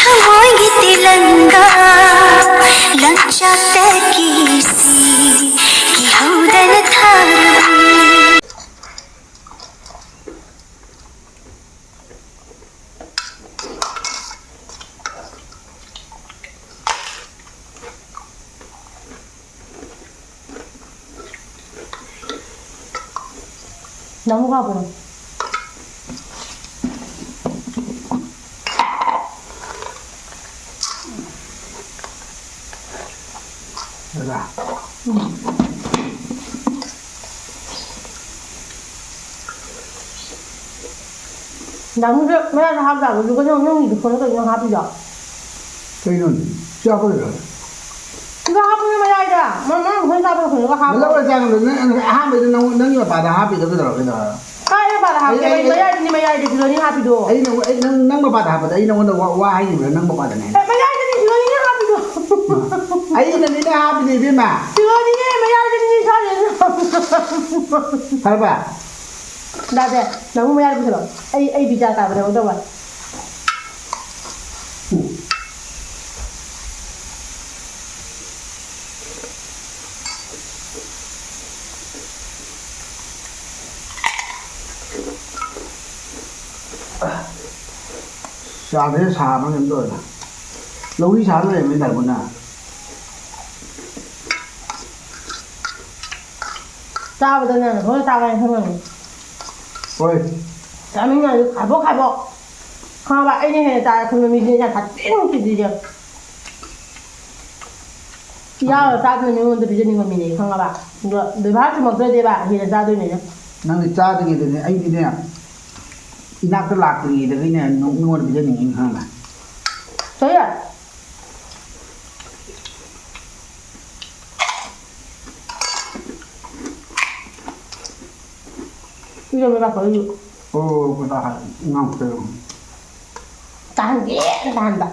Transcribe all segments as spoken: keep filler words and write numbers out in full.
ꯊꯃꯣꯏꯒꯤ ꯇꯦꯂꯪꯒꯥ ꯂꯪꯆꯥꯛꯇꯒꯤ ꯁꯤ ꯀꯤꯍꯧꯗꯅ ꯊꯥꯔꯕꯤ꯫ ꯅꯃꯨꯛ ꯍꯥꯞꯄꯨꯔꯣ꯫ ꯗꯥꯗꯥ꯫ ꯎꯝ꯫ ꯗꯥꯃꯨꯁꯦ ꯃꯌꯥꯗ ꯍꯥꯞꯇꯥꯕ, ꯑꯗꯨꯒ ꯅꯪ, ꯅꯪꯒꯤꯗꯨ ꯐꯣꯟꯗ ꯀꯩꯅꯣ ꯍꯥꯞꯄꯤꯗꯣ? ꯀꯩꯅꯣꯅꯦ? ꯆꯥꯕꯩꯔꯣ? ꯁꯤꯗ ꯍꯥꯞꯄꯅꯦ ꯃꯌꯥꯏꯗ꯫ ꯃ-, ꯃ-, ꯃꯈꯣꯏ ꯆꯥꯕ ꯐꯪꯉꯒ ꯍꯥꯞꯄꯣ꯫ ꯃꯇꯝ ꯆꯥꯡꯗꯣ ꯅꯪ ꯑꯍꯥꯟꯕꯩꯗ ꯅꯪ, ꯅꯪꯒꯤ ꯃꯄꯥꯗ ꯍꯥꯞꯄꯤꯗꯣ ꯀꯩꯗꯧꯔꯒꯦ? ꯀꯥꯏꯗ ꯃꯄꯥꯗ ꯍꯥꯞꯀꯦ? ꯑꯩ, ꯑꯩ, ꯑꯩ, ꯃꯌꯥꯏꯗꯅꯤ, ꯃꯌꯥꯏꯗ ꯁꯤꯗꯅꯤ ꯍꯥꯞꯄꯤꯗꯣ꯫ ꯑꯩ ꯅꯪ, ꯑꯩ ꯅꯪ, ꯅꯪ ꯃꯄꯥꯗ ꯍꯥꯞꯄꯗ ꯑꯩ ꯅꯉꯣꯟꯗ ꯋꯥ, ꯋꯥ ꯍꯥꯏꯈꯤꯕ꯭ꯔꯥ ꯅꯪ ꯃꯄꯥꯗꯅꯦ? ꯑꯦ, ꯃꯌꯥꯏꯗꯅꯤ ꯁꯤꯗꯅꯤ ꯍꯥꯞꯄꯤꯗꯣ꯫ ꯑꯩꯅꯅꯤꯅꯦ ꯍꯥꯞꯄꯤꯗꯣ ꯏꯕꯦꯝꯃ꯫ ꯁꯤꯗꯅꯤꯅꯦ, ꯃꯌꯥꯏꯗꯅꯤ ꯁꯥꯔꯤꯗꯣ꯫ ꯐꯔꯕ? ꯗꯥꯗꯦ, ꯅꯪ ꯃꯌꯥꯏꯗ ꯄꯨꯁꯤꯜꯂꯣ꯫ ꯑꯩ, ꯑꯩ ꯕꯤꯖꯥ ꯇꯥꯕꯅꯦ, ꯇꯧꯕ꯫ ꯆꯥꯗ꯭ꯔꯦ, ꯁꯥꯕꯅ ꯀꯩꯅꯣ ꯇꯧꯔꯦꯗ꯫ ꯂꯧꯔꯤ ꯁꯥ ꯂꯩꯔꯝꯃꯦ ꯗꯥꯏꯕꯣꯅ꯫ ꯆꯥꯕꯗ ꯅꯪꯅ ꯍꯣꯏ ꯆꯥꯕ ꯍꯥꯏꯅ ꯈꯪꯉꯝꯅꯤ꯫ ꯍꯣꯏ꯫ ꯆꯥꯃꯤꯟꯅꯔꯁꯨ ꯈꯥꯏꯕꯣꯛ ꯈꯥꯏꯕꯣꯛ꯫ ꯈꯪꯉꯕ? ꯑꯩꯅ ꯍꯦꯟꯅ ꯆꯥꯔꯦ ꯈꯟꯕ ꯃꯤꯁꯤꯅꯦ ꯌꯥꯝ ꯁꯥꯊꯤꯅ ꯅꯨꯡꯁꯤꯗ꯭ꯔꯤꯁꯦ꯫ ꯌꯥꯎꯔ ꯆꯥꯗꯅ ꯃꯤꯉꯣꯟꯗ ꯄꯤꯖꯅꯤꯡꯕ ꯃꯤꯅꯦ, ꯈꯪꯉꯕ? ꯑꯗꯣ ꯕꯦꯕꯥꯔ ꯆꯨꯝꯃꯛꯇ꯭ꯔꯗꯤꯕ ꯍꯦꯟꯅ ꯆꯥꯗꯣꯏꯅꯦ꯫ ꯅꯪꯗꯤ ꯆꯥꯗ꯭ꯔꯤꯉꯩꯗꯅꯦ, ꯑꯩꯗꯤꯅꯦ, ꯏꯅꯥꯛꯇ ꯂꯥꯛꯇ꯭ꯔꯤꯉꯩꯗꯒꯤꯅꯦ, ꯅꯪ-, ꯃꯤꯉꯣꯟꯗ ꯄꯤꯖꯅꯤꯡꯉꯤ, ꯈꯪꯉꯕ? ꯀꯔꯤ? ꯏꯔꯣꯟꯕ ꯄꯥꯐꯣꯔ ꯏꯔꯣ꯫ ꯑꯣ, ꯀꯗꯥ ꯍꯥꯏ, ꯉꯥꯡꯈ꯭ꯔꯦ꯫ ꯇꯥꯍꯟꯒꯦ, ꯇꯥꯍꯟꯕ꯫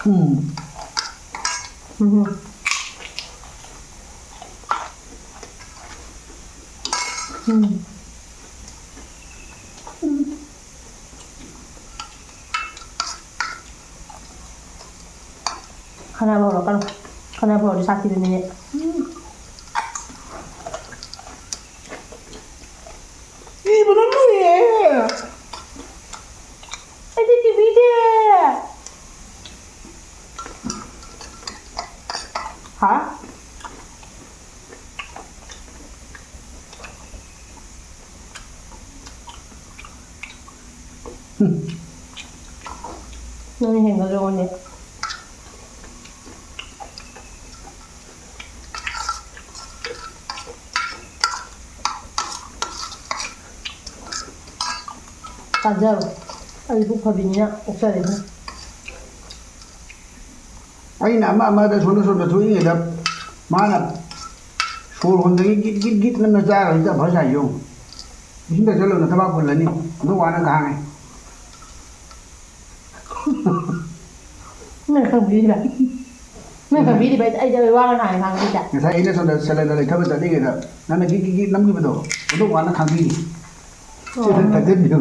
ꯎꯝ꯫ ꯎꯝ꯫ ꯎꯝ꯫ ꯎꯝ꯫ ꯈꯠꯅꯕ ꯍꯧꯔꯛꯀꯅꯨ꯫ ꯈꯠꯅꯕ ꯍꯧꯔꯗꯤ ꯁꯥꯊꯤꯕ ꯃꯤꯅꯦ꯫ ꯏꯕꯅ ꯂꯣꯏꯔꯦ꯫ ꯑꯩꯗꯤ ꯇꯤꯚꯤꯗꯦ꯫ ꯍꯥ? ꯅꯪꯅ ꯍꯦꯟꯒꯗ꯭ꯔꯣ ꯑꯩꯉꯣꯟꯗ? ꯇꯥꯖꯔꯣ꯫ ꯑꯩ ꯄꯨꯛ ꯐꯕꯤꯅꯤꯅ ꯑꯣꯛꯆꯔꯦ ꯑꯗꯨꯅ꯫ ꯑꯩꯅ ꯑꯃ ꯑꯃꯗ ꯁꯣꯝꯗ ꯁꯣꯝꯗ ꯊꯣꯛꯏꯉꯩꯗ ꯃꯥꯅ ꯁꯣꯔ ꯍꯣꯟꯗꯒꯤ ꯒꯤꯠ ꯒꯤꯠ ꯒꯤꯠ ꯅꯝꯅ ꯆꯥꯔꯒ ꯍꯧꯖꯤꯛꯇ ꯑꯐ ꯁꯥꯏ ꯌꯦꯡꯉꯨ꯫ ꯏꯁꯤꯡ ꯊꯛꯆꯜꯂꯨꯅ ꯊꯕꯥꯛ ꯄꯨꯜꯂꯅꯤ꯫ ꯑꯗꯨ ꯋꯥꯅ ꯈꯥꯡꯉꯦ꯫ ꯅꯪ ꯈꯪꯕꯤꯔꯤꯕ? ꯅꯪ ꯈꯪꯕꯤꯔꯤꯕ? ꯑꯩꯗꯤ ꯑꯩ ꯋꯥ ꯉꯥꯡ ꯉꯥꯡꯉꯤꯗ꯫ ꯉꯁꯥꯏ ꯑꯩꯅ ꯁꯣꯝꯗ ꯁꯦꯂꯦꯟꯗꯔ ꯂꯩꯊꯕ ꯆꯠꯂꯤꯉꯩꯗ ꯅꯪꯅ ꯒꯤꯠ ꯒꯤꯠ ꯒꯤꯠ ꯅꯝꯈꯤꯕꯗꯣ ꯑꯗꯨ ꯋꯥꯅ ꯈꯥꯡꯕꯤꯔꯤ꯫ ꯑꯣ꯫ ꯁꯤꯗ ꯊꯛꯆꯟꯕꯤꯌꯨ꯫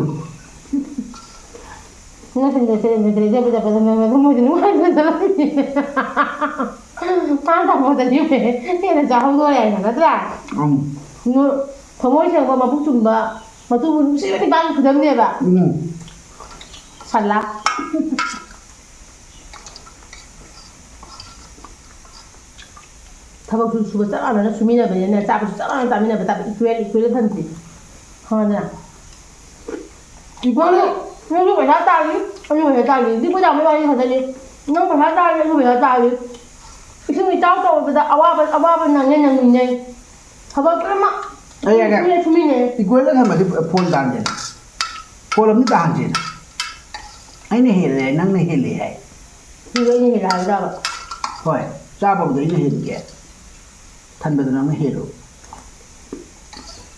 ꯅꯪ ꯁꯣꯝꯗ ꯁꯦꯂꯦꯟꯗꯔ ꯂꯩꯊꯕ ꯆꯠꯄꯗ ꯅꯪ ꯑꯗꯨꯝ ꯃꯣꯏꯗꯤ ꯅꯨꯡꯉꯥꯏꯕ ꯆꯠꯂꯝꯃꯤ꯫ ꯃꯥꯅ ꯇꯝꯃꯣꯗꯗꯤ ꯍꯦꯟꯅ ꯆꯥꯍꯧꯗꯣꯔꯦ ꯍꯥꯏꯅ ꯅꯠꯇ꯭ꯔꯥ? ꯎꯝ꯫ ꯅꯨ-, ꯊꯃꯣꯏ ꯁꯦꯡꯕ, ꯃꯕꯨꯛ ꯆꯨꯝꯕ, ꯃꯇꯨꯕꯨ ꯅꯨꯡꯁꯤꯕ ꯅꯤꯄꯥꯒꯤ ꯈꯨꯗꯝꯅꯦꯕ꯫ ꯎꯝ꯫ ꯁꯜꯂꯥ꯫ ꯊꯕꯛꯁꯨ ꯁꯨꯕ ꯆꯞ ꯃꯥꯟꯅꯅ ꯁꯨꯃꯤꯟꯅꯕꯅꯤꯅ ꯆꯥꯕꯁꯨ ꯆꯞ ꯃꯥꯟꯅꯅ ꯆꯥꯃꯤꯟꯅꯕ ꯇꯥꯕ, equal, equal ꯊꯝꯁꯤ꯫ ꯈꯪꯉꯗꯅ? Equal, ꯅꯪꯁꯨ ꯄꯩꯁꯥ ꯇꯥꯜꯂꯤ, ꯑꯩꯁꯨ ꯄꯩꯁꯥ ꯇꯥꯜꯂꯤ꯫ ꯍꯧꯖꯤꯛ ꯄꯩꯁꯥ ꯃꯣꯏ ꯋꯥꯔꯤ ꯈꯛꯇꯅꯤ꯫ ꯅꯪ ꯄꯩꯁꯥ ꯇꯥꯜꯂꯤ, ꯑꯩꯁꯨ ꯄꯩꯁꯥ ꯇꯥꯜꯂꯤ꯫ ꯏꯁꯤꯡ ꯏꯆꯥꯎ ꯆꯥꯎꯕꯗ ꯑꯋꯥꯕ, ꯑꯋꯥꯕ ꯅꯪꯉꯦ, ꯅꯪꯃꯤꯟꯅꯩ꯫ ꯊꯕꯛ ꯄꯨꯝꯅꯃꯛ ꯑꯩ ꯌꯥꯔꯦ꯫ ꯁꯨꯃꯤꯟꯅꯩ, ꯁꯨꯃꯤꯟꯅꯩ꯫ Equal ꯊꯝꯃꯗꯤ ꯐꯣꯟ ꯇꯥꯟꯁꯦ꯫ ꯐꯣꯟ ꯑꯃ ꯇꯥꯍꯟꯁꯦ꯫ ꯑꯩꯅ ꯍꯦꯜꯂꯦ ꯍꯥꯏ, ꯅꯪꯅ ꯍꯦꯜꯂꯦ ꯍꯥꯏ꯫ ꯁꯤꯁꯨ ꯑꯩꯅ ꯍꯦꯜꯂꯦ ꯍꯥꯏꯕ꯭ꯔꯕ? ꯍꯣꯏ, ꯆꯥꯕꯕꯨꯗꯤ ꯑꯩꯅ ꯍꯦꯜꯂꯤꯒꯦ꯫ ꯊꯟꯕꯗ ꯅꯪꯅ ꯍꯦꯜꯂꯨ꯫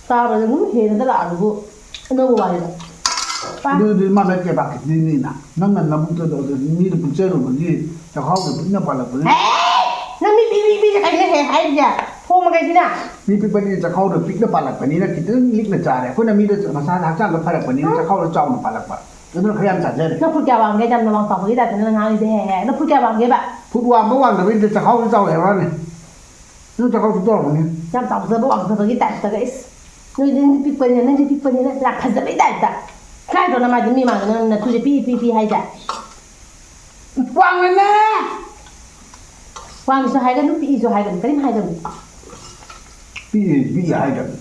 ꯆꯥꯕꯗ ꯑꯗꯨꯝ ꯍꯦꯟꯅꯗ ꯂꯥꯛꯑꯗꯨꯕꯨ ꯑꯅꯧꯕ ꯋꯥꯔꯤꯗ꯫ ꯄꯥ꯫ ꯑꯗꯨꯗꯤ ꯃꯥ ꯂꯣꯏ ꯀꯩꯕꯥꯛꯀꯤꯗꯨꯅꯤꯅ꯫ ꯅꯪꯅ ꯅꯕꯨꯛꯇꯨꯗ ꯑꯗꯨ ꯃꯤꯗ ꯄꯨꯛꯆꯔꯨꯕꯒꯤ ꯆꯈꯥꯎꯗ ꯄꯤꯛꯅ ꯄꯥꯜꯂꯛꯄꯅꯤ꯫ ꯍꯦ! ꯅꯪ ꯃꯤ ꯄꯤꯛ ꯄꯤꯛ ꯄꯤꯛ ꯀꯩꯅꯣ ꯍꯦꯛ ꯍꯥꯏꯔꯤꯁꯦ? ꯊꯣꯡ ꯃꯈꯩꯁꯤꯅ? ꯃꯤ ꯄꯤꯛꯄꯗꯤ ꯆꯈꯥꯎꯗ ꯄꯤꯛꯅ ꯄꯥꯜꯂꯛꯄꯅꯤꯅ ꯈꯤꯇꯪ ꯂꯤꯛꯅ ꯆꯥꯔꯦ꯫ ꯑꯩꯈꯣꯏꯅ ꯃꯤꯗ ꯃꯁꯥꯗ ꯍꯛꯆꯥꯡꯗ ꯐꯔꯛꯄꯅꯤꯅ ꯆꯈꯥꯎꯗ ꯆꯥꯎꯅ ꯄꯥꯜꯂꯛꯄ꯫ ꯑꯗꯨꯅ ꯈꯔ ꯌꯥꯝ ꯆꯥꯖꯔꯦ꯫ ꯅꯪ ꯐꯨꯠ ꯀꯌꯥ ꯋꯥꯡꯒꯦ? ꯌꯥꯝꯅ ꯋꯥꯡ ꯆꯥꯎꯕꯒꯤ ꯇꯥꯏꯞꯇ ꯅꯪ ꯉꯥꯡꯉꯤꯁꯦ꯫ ꯍꯦ ꯍꯦ, ꯅꯪ ꯐꯨꯠ ꯀꯌꯥ ꯋꯥꯡꯒꯦꯕ? ꯐꯨꯠ ꯋꯥꯡꯕ ꯋꯥꯡꯗꯕꯩꯗ ꯆꯈꯥꯎꯁꯨ ꯆꯥꯎꯋꯦ ꯍꯥꯏꯕ ꯋꯥꯅꯤ꯫ ꯅꯪ ꯆꯈꯥꯎꯁꯨ ꯇꯧꯔꯝꯒꯅꯤ꯫ ꯌꯥꯝ ꯆꯥꯎꯖꯕ ꯋꯥꯡꯖꯕꯒꯤ ꯇꯥꯏꯞꯇꯒ, ꯏꯁ꯫ ꯅꯣꯏꯗꯤ ꯅꯪꯗꯤ ꯄꯤꯛꯄꯅꯤꯅ, ꯅꯪꯗꯤ ꯄꯤꯛꯄꯅꯤꯅ ꯌꯥꯝ ꯐꯖꯕꯩ ꯇꯥꯏꯞꯇ꯫ ꯏꯀꯥꯏꯗ꯭ꯔꯣ ꯅꯃꯥꯏꯗꯣ ꯃꯤ ꯃꯥꯡꯗ ꯅꯪ ꯅꯇꯨꯁꯦ ꯄꯤꯛꯏ ꯄꯤꯛꯏ ꯄꯤꯛꯏ ꯍꯥꯏꯁꯦ? ꯋꯥꯡꯉꯦꯅꯦ꯫ ꯋꯥꯡꯉꯤꯁꯨ ꯍꯥꯏꯒꯅꯨ, ꯄꯤꯛꯏꯁꯨ ꯍꯥꯏꯒꯅꯨ, ꯀꯔꯤꯝ ꯍꯥꯏꯒꯅꯨ꯫ ꯄꯤꯛꯏ ꯄꯤꯛꯏ ꯍꯥꯏꯗꯕꯅꯤ꯫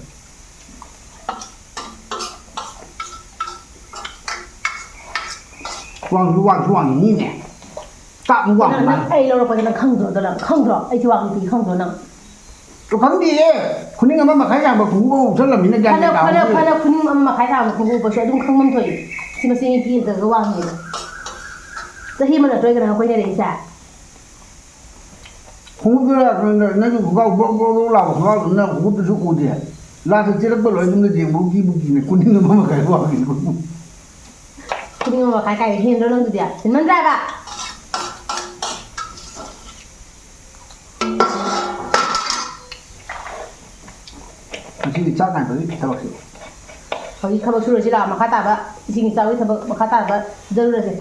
ꯋꯥꯡꯁꯨ ꯋꯥꯡꯁꯨ ꯋꯥꯡꯉꯤꯅꯤꯅꯦ꯫ ꯇꯥꯞꯅ ꯋꯥꯡꯕ ꯅꯪ, ꯅꯪ ꯃꯥꯜꯂꯦ꯫ ꯑꯩ ꯂꯧꯔꯛꯄꯁꯦ ꯅꯪ ꯈꯪꯗ꯭ꯔꯣ? ꯑꯗꯣ ꯅꯪ ꯈꯪꯗ꯭ꯔꯣ? ꯑꯩꯁꯦ ꯋꯥꯡ ꯄꯤ ꯈꯪꯗ꯭ꯔꯣ ꯅꯪ? ꯑꯗꯨ ꯈꯪꯗꯤꯌꯦ꯫ ꯈꯨꯅꯤꯡ ꯑꯃ ꯃꯈꯥꯏ ꯁꯥꯡꯕ ꯈꯣꯡꯎꯞ ꯑꯃ ꯎꯞꯁꯜꯂꯝꯃꯤꯅ ꯒ꯭ꯌꯥꯟ ꯐꯅ ꯃꯦꯟ ꯇꯥꯕ ꯐꯅ ꯅꯠꯇꯦ꯫ ꯐꯅ ꯈꯨꯅꯤꯡ ꯑꯃ ꯃꯈꯥꯏ ꯁꯥꯡꯕ ꯈꯣꯡꯎꯞ ꯎꯞꯄꯁꯨ ꯑꯗꯨꯝ ꯈꯪꯐꯝ ꯊꯣꯛꯏ꯫ ꯁꯤ ꯃꯁꯤ ꯃꯤ ꯄꯤꯗ꯭ꯔꯒ ꯋꯥꯡꯉꯦꯕ꯫ ꯆꯍꯤ ꯑꯃ ꯅꯠꯇ꯭ꯔꯣ ꯑꯩꯒ ꯅꯪ ꯀꯣꯏꯅꯔꯛꯏꯁꯦ? ꯈꯣꯡꯎꯞꯇꯨ ꯅꯪꯒꯤ ꯈꯣꯡꯒ꯭ꯔꯥꯎ ꯕ꯭ꯔꯣ ꯕ꯭ꯔꯣ ꯕ꯭ꯔꯣ ꯂꯥꯎꯕ ꯈꯣꯡꯒ꯭ꯔꯥꯎꯗꯨꯅ ꯈꯣꯡꯎꯞꯇꯨꯁꯨ ꯎꯗꯦ꯫ ꯂꯥꯁꯇ ꯆꯦꯜꯂꯛꯄ ꯂꯣꯏ ꯌꯨꯝꯗ ꯌꯦꯡꯕ ꯀꯤꯕꯨ ꯀꯤꯅꯦ꯫ ꯈꯨꯅꯤꯡ ꯑꯃ ꯃꯈꯥꯏ ꯋꯥꯡꯉꯦ꯫ ꯈꯨꯅꯤꯡ ꯑꯃ ꯃꯈꯥꯏ ꯀꯥꯏꯗ ꯍꯦꯟꯗ꯭ꯔꯣ ꯅꯪꯗꯨꯗꯤ? ꯍꯦꯟꯃꯟꯗ꯭ꯔꯥ ꯍꯥꯏꯕ? ꯉꯁꯤꯗꯤ ꯆꯥꯛ ꯉꯥꯏꯕꯒꯤ ꯊꯕꯛꯁꯦ꯫ ꯍꯧꯖꯤꯛ ꯊꯕꯛ ꯁꯨꯔꯁꯤ ꯂꯥꯛꯑꯣ, ꯃꯈꯥ ꯇꯥꯕ ꯏꯁꯤꯡ ꯏꯆꯥꯎꯒꯤ ꯊꯕꯛ ꯃꯈꯥ ꯇꯥꯕ ꯁꯨꯖꯔꯨꯔꯁꯦ꯫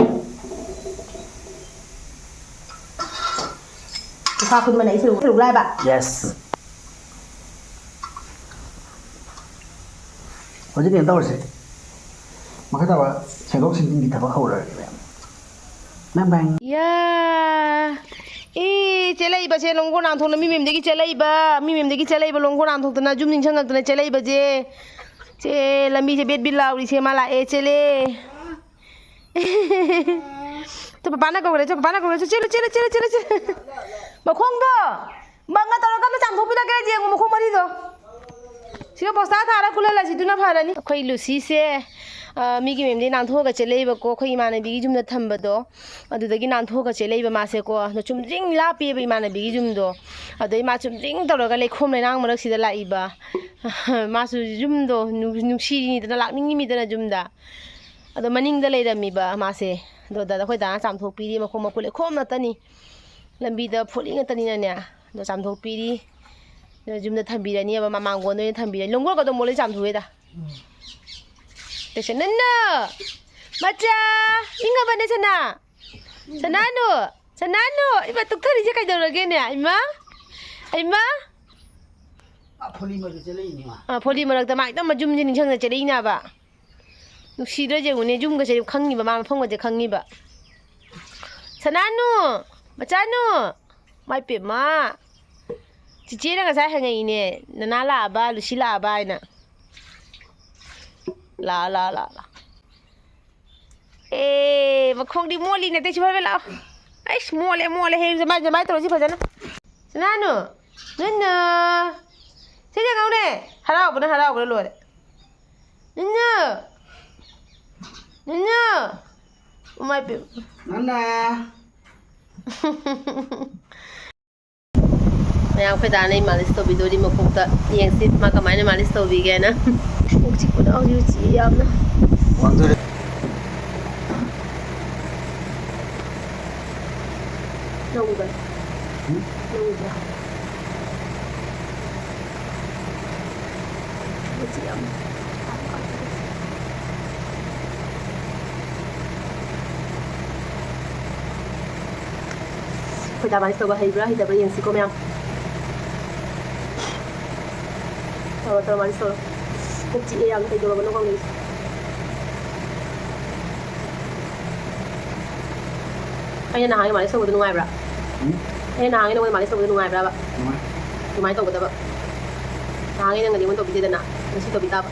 ꯂꯨꯈꯥ ꯈꯨꯟꯕꯅ ꯑꯩ ꯁꯔꯨꯛ, ꯁꯔꯨꯛ ꯂꯥꯏꯕ꯫ ꯌꯦꯁ꯫ ꯍꯧꯖꯤꯛ ꯀꯩꯅꯣ ꯇꯧꯔꯁꯦ꯫ ꯃꯈꯥ ꯇꯥꯕ ꯁꯦꯡꯗꯣꯛ ꯁꯦꯡꯖꯤꯟꯒꯤ ꯊꯕꯛ ꯍꯧꯔꯒꯦ, ꯃꯌꯥꯝ꯫ ꯕꯥꯏ ꯕꯥꯏ꯫ ꯌꯥ꯫ ꯏ, ꯆꯦꯜꯂꯛꯏꯕꯁꯦ ꯂꯣꯡꯒꯣ ꯅꯥꯟꯊꯣꯛꯅ ꯃꯤ ꯃꯌꯨꯝꯗꯒꯤ ꯆꯦꯜꯂꯛꯏꯕ, ꯃꯤ ꯃꯌꯨꯝꯗꯒꯤ ꯆꯦꯜꯂꯛꯏꯕ ꯂꯣꯡꯒꯣ ꯅꯥꯟꯊꯣꯛꯇꯅ ꯌꯨꯝ ꯅꯤꯡꯁꯤꯡꯉꯛꯇꯅ ꯆꯦꯜꯂꯛꯏꯕꯁꯦ꯫ ꯆꯦ, ꯂꯝꯕꯤꯁꯦ ꯕꯦꯠ ꯕꯤꯠ ꯂꯥꯎꯔꯤꯁꯦ ꯃꯥ ꯂꯥꯛꯑꯦ, ꯆꯦꯜꯂꯦ꯫ ꯆꯣ, ꯄꯄꯥꯅ ꯀꯧꯔꯦ, ꯆꯣ, ꯄꯄꯥꯅ ꯀꯧꯔꯦ, ꯆꯣ, ꯆꯦꯜꯂꯨ, ꯆꯦꯜꯂꯨ, ꯆꯦꯜꯂꯨ, ꯆꯦꯜꯂꯨ, ꯆꯦꯜꯂꯨ꯫ ꯃꯈꯣꯡꯗꯣ ꯕꯪꯒ ꯇꯧꯔꯒ ꯑꯝꯇ ꯆꯥꯝꯊꯣꯛꯄꯤꯔꯛꯀꯦ, ꯌꯦꯡꯉꯨ ꯃꯈꯣꯡ ꯃꯔꯤꯗꯣ꯫ ꯁꯤꯒ ꯕꯣꯁꯇꯥ ꯊꯥꯔ ꯀꯨꯜꯍꯜꯂꯁꯤ, ꯑꯗꯨꯅ ꯐꯔꯅꯤ꯫ ꯑꯩꯈꯣꯏ ꯂꯨꯁꯤꯁꯦ, ꯑ, ꯃꯤꯒꯤ ꯃꯌꯨꯝꯗꯒꯤ ꯅꯥꯟꯊꯣꯛꯑꯒ ꯆꯦꯜꯂꯛꯏꯕꯀꯣ, ꯑꯩꯈꯣꯏ ꯏꯃꯥꯟꯅꯕꯤꯒꯤ ꯌꯨꯝꯗ ꯊꯝꯕꯗꯣ, ꯑꯗꯨꯗꯒꯤ ꯅꯥꯟꯊꯣꯛꯑꯒ ꯆꯦꯜꯂꯛꯏꯕ ꯃꯥꯁꯦꯀꯣ꯫ ꯑꯗꯣ ꯆꯨꯝꯗ꯭ꯔꯤꯡ ꯂꯥꯞꯄꯤꯕ ꯏꯃꯥꯟꯅꯕꯤꯒꯤ ꯌꯨꯝꯗꯣ꯫ ꯑꯗꯩ ꯃꯥ ꯆꯨꯝꯗ꯭ꯔꯤꯡ ꯇꯧꯔꯒ ꯂꯩꯈꯣꯝ ꯂꯩꯅꯥꯡ ꯃꯔꯛꯁꯤꯗ ꯂꯥꯛꯏꯕ꯫ ꯃꯥꯁꯨ ꯌꯨꯝꯗꯣ ꯅꯨꯡ-, ꯅꯨꯡꯁꯤꯔꯤꯅꯤꯗꯅ, ꯂꯥꯛꯅꯤꯡꯉꯤꯃꯤꯗꯅ ꯌꯨꯝꯗ꯫ ꯑꯗꯣ ꯃꯅꯤꯡꯗ ꯂꯩꯔꯝꯃꯤꯕ ꯃꯥꯁꯦ꯫ ꯑꯗꯣ ꯗꯥꯗꯥ, ꯑꯩꯈꯣꯏ ꯗꯥꯅ ꯆꯥꯝꯊꯣꯛꯄꯤꯔꯤ, ꯃꯈꯣꯡ ꯃꯈꯨꯠ ꯂꯩꯈꯣꯝ ꯉꯥꯛꯇꯅꯤ꯫ ꯂꯝꯕꯤꯗ ꯐꯨꯠꯂꯤ ꯉꯥꯛꯇꯅꯤꯅꯅꯦ꯫ ꯑꯗꯣ ꯆꯥꯝꯊꯣꯛꯄꯤꯔꯤ꯫ ꯑꯗꯣ ꯌꯨꯝꯗ ꯊꯝꯕꯤꯔꯅꯤꯕ, ꯃꯃꯥꯡꯒꯣꯟꯗ ꯑꯣꯏꯅ ꯊꯝꯕꯤꯔꯅꯤ꯫ ꯂꯣꯡꯒꯣꯔꯒꯗꯣ ꯃꯣꯠꯂꯦ ꯆꯥꯝꯊꯣꯛꯑꯦꯗ꯫ ꯇꯦꯁꯟꯅꯟꯅ! ꯃꯆꯥ! ꯏꯪꯉꯕꯅꯦ, ꯁꯅꯥ? ꯁꯅꯥꯅꯨ! ꯁꯅꯥꯅꯨ! ꯏꯃꯥ, ꯇꯨꯛꯊꯔꯤꯁꯦ ꯀꯩꯗꯧꯔꯒꯦꯅꯦ? ꯏꯃꯥ! ꯏꯃꯥ! ꯑ, ꯐꯣꯂꯤ ꯃꯔꯛꯇ ꯆꯦꯜꯂꯛꯏꯅꯦ, ꯃꯥ꯫ ꯑ, ꯐꯣꯂꯤ ꯃꯔꯛꯇ ꯃꯥ ꯍꯦꯛꯇ ꯃꯌꯨꯝꯁꯦ ꯅꯤꯡꯁꯤꯡꯅ ꯆꯦꯜꯂꯛꯏꯅꯦꯕ꯫ ꯅꯨꯡꯁꯤꯗ꯭ꯔꯥ ꯌꯦꯡꯉꯨꯅꯦ, ꯌꯨꯝꯒꯁꯦ ꯈꯪꯉꯤꯕ, ꯃꯥ ꯃꯐꯝꯒꯁꯦ ꯈꯪꯉꯤꯕ꯫ ꯁꯅꯥꯅꯨ! ꯃꯆꯥꯅꯨ! ꯃꯥꯏ ꯄꯦꯝꯃ! ꯆꯤꯆꯦꯅ ꯉꯁꯥꯏ ꯍꯪꯉꯛꯏꯅꯦ, "ꯅꯅꯥ ꯂꯥꯛꯑꯕ, ꯂꯨꯁꯤ ꯂꯥꯛꯑꯕ?" ꯍꯥꯏꯅ꯫ ꯂꯥ, ꯂꯥ, ꯂꯥ, ꯂꯥ꯫ ꯑꯦ, ꯃꯈꯣꯡꯗꯤ ꯃꯣꯠꯂꯤꯅꯦ, ꯑꯇꯩ ꯁꯤ ꯐꯔ ꯂꯥꯛꯑꯣ꯫ ꯑꯩꯁ, ꯃꯣꯠꯂꯦ, ꯃꯣꯠꯂꯦ, ꯍꯌꯦꯡ ꯖꯃꯥꯏ, ꯖꯃꯥꯏ ꯇꯧꯔꯁꯤ ꯐꯖꯅ꯫ ꯁꯅꯥꯅꯨ, ꯅꯨꯟꯅꯨ, ꯁꯤꯗ ꯉꯥꯎꯅꯦ꯫ ꯍꯔꯥꯎꯕꯅ, ꯍꯔꯥꯎꯕꯅ ꯂꯣꯏꯔꯦ꯫ ꯅꯨꯟꯅꯨ, ꯅꯨꯟꯅꯨ, ꯏꯃꯥꯏ ꯄꯦꯝꯃ꯫ ꯅꯟꯅ꯫ ꯃꯌꯥꯝ, ꯑꯩꯈꯣꯏ ꯗꯥꯅ ꯑꯩ ꯃꯥꯂꯤꯁ ꯇꯧꯕꯤꯗꯣꯔꯤ ꯃꯀꯣꯛꯇ꯫ ꯌꯦꯡꯁꯤ ꯃꯥ ꯀꯃꯥꯏꯅ ꯃꯥꯂꯤꯁ ꯇꯧꯕꯤꯒꯦꯅ꯫ ꯀꯣꯛ ꯆꯤꯛꯄꯅ ꯍꯧꯖꯤꯛ ꯆꯤꯛꯑꯦ ꯌꯥꯝꯅ꯫ ꯋꯥꯡꯊꯣꯔꯦ꯫ ꯅꯪ ꯎꯕ꯭ꯔꯥ? ꯎꯝ? ꯅꯪ ꯎꯕ꯭ꯔꯥ? ꯀꯣꯛ ꯆꯤꯛꯑꯦ ꯌꯥꯝꯅ꯫ ꯑꯩꯈꯣꯏ ꯗꯥ ꯃꯥꯂꯤꯁ ꯇꯧꯕ ꯍꯩꯕ꯭ꯔꯥ ꯍꯩꯇꯕ꯭ꯔꯥ ꯌꯦꯡꯁꯤꯀꯣ, ꯃꯌꯥꯝ꯫ ꯇꯧꯔꯣ, ꯇꯧꯔꯣ, ꯃꯥꯂꯤꯁ ꯇꯧꯔꯣ꯫ ꯀꯣꯛ ꯆꯤꯛꯑꯦ ꯌꯥꯝꯅ, ꯀꯩꯗꯧꯔꯕꯅꯣ ꯈꯪꯗꯦ꯫ ꯑꯩꯅ ꯅꯍꯥꯟꯒꯩ ꯃꯥꯂꯤꯁ ꯇꯧꯕꯗꯣ ꯅꯨꯡꯉꯥꯏꯕ꯭ꯔꯥ? ꯎꯝ? ꯑꯩꯅ ꯅꯍꯥꯟꯒꯩ ꯅꯉꯣꯟꯗ ꯃꯥꯂꯤꯁ ꯇꯧꯕꯗꯣ ꯅꯨꯡꯉꯥꯏꯕ꯭ꯔꯥꯕ? ꯅꯨꯡꯉꯥꯏ꯫ ꯑꯗꯨꯃꯥꯏꯅ ꯇꯧꯒꯗꯕ꯫ ꯅꯍꯥꯟꯒꯩ ꯅꯪꯅꯗꯤ ꯑꯩꯉꯣꯟꯗ ꯇꯧꯕꯤꯗꯦꯗꯅ, ꯉꯁꯤ ꯇꯧꯕꯤ ꯇꯥꯕ꯫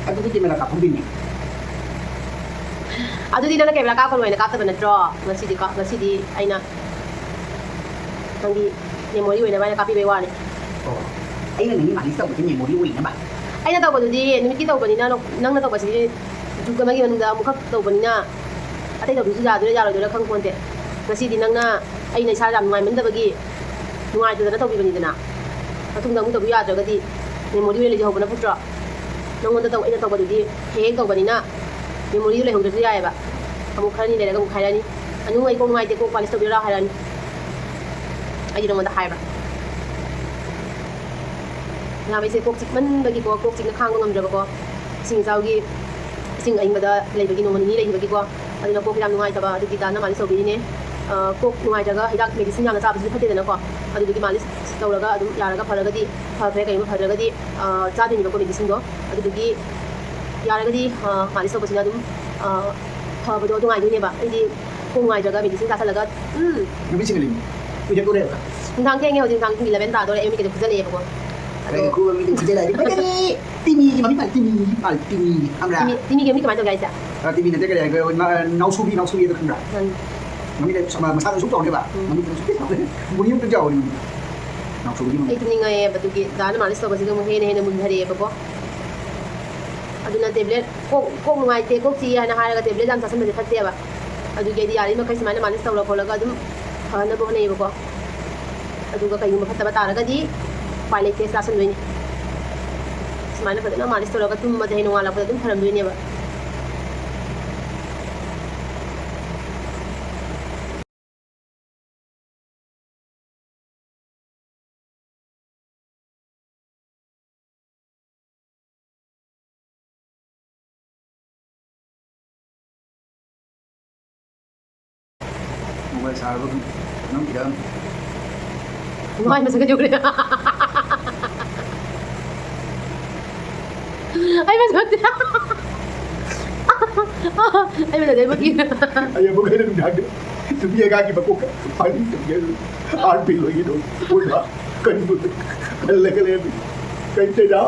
ꯑꯗꯨꯗꯤ ꯀꯦꯃꯦꯔꯥ ꯀꯥꯞꯐꯝꯗꯨꯅꯦ꯫ ꯑꯗꯨꯗꯤ ꯅꯪꯅ ꯀꯦꯃꯦꯔꯥ ꯀꯥꯞꯀꯅꯨ ꯍꯥꯏꯅ ꯀꯥꯞꯇꯕ ꯅꯠꯇ꯭ꯔꯣ? ꯉꯁꯤꯗꯤ ꯀꯥꯞ-, ꯉꯁꯤꯗꯤ ꯑꯩꯅ ꯅꯪꯒꯤ ꯃꯦꯃꯣꯔꯤ ꯑꯣꯏꯅꯕ ꯍꯥꯏꯅ ꯀꯥꯞꯄꯤꯕꯩ ꯋꯥꯅꯤ꯫ ꯑꯣ, ꯑꯩꯅ ꯅꯪꯒꯤ ꯃꯥꯂꯤꯁ ꯇꯧꯕꯁꯦ ꯃꯦꯃꯣꯔꯤ ꯑꯣꯏꯅꯕ? ꯑꯩꯅ ꯇꯧꯕꯗꯨꯗꯤ ꯅꯨꯃꯤꯠꯀꯤ ꯇꯧꯕꯅꯤꯅ, ꯅꯪꯅ ꯇꯧꯕꯁꯤꯗꯤ ꯖꯨꯛ ꯑꯃꯒꯤ ꯃꯅꯨꯡꯗ ꯑꯃꯨꯛꯈꯛ ꯇꯧꯕꯅꯤꯅ, ꯑꯇꯩ ꯇꯧꯕꯤꯁꯨ ꯌꯥꯗꯣꯏꯔꯥ ꯌꯥꯔꯣꯏꯗꯣꯏꯔꯥ ꯈꯪꯄꯣꯟꯇꯦ꯫ ꯉꯁꯤꯗꯤ ꯅꯪꯅ ꯑꯩꯅ ꯏꯁꯥ ꯌꯥꯝ ꯅꯨꯡꯉꯥꯏꯃꯟꯗꯕꯒꯤ ꯅꯨꯡꯉꯥꯏꯇꯗꯅ ꯇꯧꯕꯤꯕꯅꯤꯗꯅ꯫ ꯃꯇꯨꯡꯗ ꯑꯃꯨꯛ ꯇꯧꯕꯤꯌꯨ ꯌꯥꯗ꯭ꯔꯒꯗꯤ ꯃꯦꯃꯣꯔꯤ ꯑꯣꯏꯅ ꯂꯩꯖꯍꯧꯕꯅ ꯐꯠꯇ꯭ꯔꯣ? ꯅꯪꯉꯣꯟꯗ ꯇꯧ-, ꯑꯩꯅ ꯇꯧꯕꯗꯨꯗꯤ ꯍꯦꯛ ꯍꯦꯛ ꯇꯧꯕꯅꯤꯅ ꯃꯦꯃꯣꯔꯤꯗꯨ ꯂꯩꯍꯧꯗ꯭ꯔꯁꯨ ꯌꯥꯏꯑꯕ꯫ ꯑꯃꯨꯛ ꯈꯔꯅꯤ ꯂꯩꯔꯒ ꯑꯃꯨꯛ ꯍꯥꯏꯔꯛꯑꯅꯤ, "ꯑꯅꯨ, ꯑꯩ ꯀꯣꯛ ꯅꯨꯡꯉꯥꯏꯇꯦ, ꯀꯣꯛ ꯃꯥꯂꯤꯁ ꯇꯧꯕꯤꯔꯣ ꯂꯥꯎ" ꯍꯥꯏꯔꯛꯑꯅꯤ꯫ ꯑꯩꯗꯤ ꯅꯉꯣꯟꯗ ꯍꯥꯏꯕ꯭ꯔꯥ? ꯌꯥꯝ ꯑꯩꯁꯦ ꯀꯣꯛ ꯆꯤꯛꯃꯟꯕꯒꯤꯀꯣ, ꯀꯣꯛ ꯆꯤꯛꯅ ꯈꯥꯡꯕ ꯉꯝꯗ꯭ꯔꯕꯀꯣ꯫ ꯏꯁꯤꯡ ꯏꯆꯥꯎꯒꯤ ꯏꯁꯤꯡ ꯑꯏꯪꯕꯗ ꯂꯩꯕꯒꯤ ꯅꯣꯡꯃ ꯅꯤꯅꯤ ꯂꯩꯈꯤꯕꯒꯤꯀꯣ, ꯑꯗꯨꯅ ꯀꯣꯛ ꯌꯥꯝ ꯅꯨꯡꯉꯥꯏꯇꯕ, ꯑꯗꯨꯒꯤ ꯗꯥꯅ ꯃꯥꯂꯤꯁ ꯇꯧꯕꯤꯔꯤꯅꯦ꯫ ꯑ, ꯀꯣꯛ ꯅꯨꯡꯉꯥꯏꯇ꯭ꯔꯒ ꯍꯤꯗꯥꯛ medicine ꯌꯥꯝꯅ ꯆꯥꯕꯁꯨ ꯐꯠꯇꯦꯗꯅꯀꯣ, ꯑꯗꯨꯗꯨꯒꯤ ꯃꯥꯂꯤꯁ ꯇꯧꯔꯒ ꯑꯗꯨꯝ ꯌꯥꯔꯒ ꯐꯔꯒꯗꯤ ꯐꯈ꯭ꯔꯦ, ꯀꯔꯤꯒꯨꯝꯕ ꯐꯗ꯭ꯔꯒꯗꯤ, ꯑ, ꯆꯥꯗꯣꯏꯅꯦꯕꯀꯣ medicineꯗꯣ꯫ ꯑꯗꯨꯗꯨꯒꯤ ꯌꯥꯔꯒꯗꯤ, ꯑ, ꯃꯥꯂꯤꯁ ꯇꯧꯕꯁꯤꯅ ꯑꯗꯨꯝ, ꯑ, ꯐꯕꯗꯣ ꯅꯨꯡꯉꯥꯏꯗꯣꯏꯅꯦꯕ꯫ ꯑꯩꯗꯤ ꯀꯣꯛ ꯅꯨꯡꯉꯥꯏꯇ꯭ꯔꯒ medicine ꯆꯥꯁꯜꯂꯒ, ꯎꯝ꯫ ꯅꯨꯃꯤꯠꯁꯤꯡ ꯑꯂꯤꯡ ꯀꯨꯏꯔꯛꯇꯣꯔꯦꯕ꯫ ꯅꯨꯡꯗꯥꯡ ꯊꯦꯡꯉꯦ ꯍꯧꯖꯤꯛ, ꯅꯨꯡꯗꯥꯡ ꯄꯨꯡ eleven ꯇꯥꯗꯣꯔꯦ, ꯑꯌꯨꯛ ꯃꯤꯀꯞ ꯊꯣꯛꯆꯜꯂꯛꯑꯦꯕꯀꯣ꯫ ꯑꯗꯣ ꯀꯩ ꯈꯨꯕ ꯃꯤꯗꯤ ꯈꯨꯖꯜꯂꯛꯑꯗꯤ ꯐꯖꯔꯦ꯫ ꯇꯤꯃꯤꯒꯤ ꯃꯃꯤꯡ ꯄꯥꯜ-, ꯇꯤꯃꯤꯒꯤ ꯄꯥꯜ-, ꯇꯤꯃꯤ ꯈꯪꯕ꯭ꯔꯥ? ꯇꯤꯃꯤ, ꯇꯤꯃꯤꯒꯤ ꯃꯃꯤꯡ ꯀꯃꯥꯏꯅ ꯇꯧꯒꯦ ꯍꯥꯏꯁꯦ? ꯑ, ꯇꯤꯃꯤ ꯅꯠꯇꯦ, ꯀꯔꯤ ꯍꯥꯏꯒꯦ? ꯅꯥ-, ꯅꯥꯎꯁꯨꯕꯤ, ꯅꯥꯎꯁꯨꯕꯤ ꯑꯗꯨ ꯈꯪꯕ꯭ꯔꯥ? ꯈꯪꯉꯤ꯫ ꯃꯃꯤꯡ ꯂꯩ-, ꯃꯁꯥꯗ ꯁꯨꯛ ꯆꯥꯎꯅꯦꯕ꯫ ꯎꯝ꯫ ꯃꯃꯤꯡ ꯁꯨꯛ ꯆꯥꯎꯅꯦ꯫ ꯕꯣꯅꯤ ꯑꯃꯨꯛꯇꯪ ꯆꯥꯎꯕꯅꯦ ꯃꯃꯤꯡ꯫ ꯅꯥꯎꯁꯨꯕꯤꯒꯤ ꯃꯃꯤꯡ꯫ ꯑꯩ ꯇꯨꯝꯅꯤꯡꯉꯛꯑꯦꯕ, ꯑꯗꯨꯒꯤ ꯗꯥꯅ ꯃꯥꯂꯤꯁ ꯇꯧꯕꯁꯤꯗ ꯑꯃꯨꯛ ꯍꯦꯟꯅ ꯍꯦꯟꯅ ꯃꯨꯟꯊꯔꯛꯑꯦꯕꯀꯣ꯫ ꯑꯗꯨꯅ tablet, ꯀꯣꯛ, ꯀꯣꯛ ꯅꯨꯡꯉꯥꯏꯇꯦ, ꯀꯣꯛ ꯆꯤꯛꯑꯦ ꯍꯥꯏꯅ ꯍꯥꯏꯔꯒ tablet ꯌꯥꯝ ꯆꯥꯁꯟꯕꯁꯦ ꯐꯠꯇꯦꯕ꯫ ꯑꯗꯨꯒꯤ ꯑꯩꯗꯤ ꯌꯥꯔꯤꯃꯈꯩ ꯁꯨꯃꯥꯏꯅ ꯃꯥꯂꯤꯁ ꯇꯧꯔ ꯈꯣꯠꯂꯒ ꯑꯗꯨꯝ ꯐꯅꯕ ꯍꯣꯠꯅꯩꯌꯦꯕꯀꯣ꯫ ꯑꯗꯨꯒ ꯀꯩꯒꯨꯝꯕ ꯐꯠꯇꯕ ꯇꯥꯔꯒꯗꯤ ꯎꯄꯥꯏ ꯂꯩꯇꯦ, ꯆꯥꯁꯟꯗꯣꯏꯅꯤ꯫ ꯁꯨꯃꯥꯏꯅ ꯐꯖꯅ ꯃꯥꯂꯤꯁ ꯇꯧꯔꯒ ꯇꯨꯝꯃꯗꯤ ꯍꯌꯦꯡ ꯅꯣꯡꯉꯥꯜꯂꯛꯄꯗ ꯑꯗꯨꯝ ꯐꯔꯝꯗꯣꯏꯅꯦꯕ꯫ ꯃꯣꯕꯥꯏꯜ ꯁꯥꯔꯕ ꯅꯝꯈꯤꯗ꯫ ꯃꯥꯏ ꯃꯁꯛꯀ ꯌꯧꯈ꯭ꯔꯦ꯫ ꯑꯩ ꯃꯁꯛ ꯎꯠꯇꯦ꯫ ꯑꯩ ꯃꯁꯛ ꯎꯠꯇꯦ꯫ ꯑꯩ ꯑꯃꯨꯛ ꯍꯦꯟꯅ ꯅꯨꯡꯗꯥꯡꯗ ꯅꯨꯄꯤ ꯑꯉꯥꯡꯒꯤ ꯃꯀꯣꯛꯇ ꯐꯥꯏꯅꯤꯡ ꯇꯧꯒꯦ꯫ ꯑꯥꯔ ꯄꯤ ꯑꯣꯏꯒꯦ ꯇꯧ꯫ ꯑꯣꯏꯕ꯫ ꯀꯔꯤꯅꯣ? ꯈꯜꯂꯒ ꯂꯩꯔꯝꯃꯤ꯫ ꯀꯩ ꯇꯧꯔꯤꯅꯣ?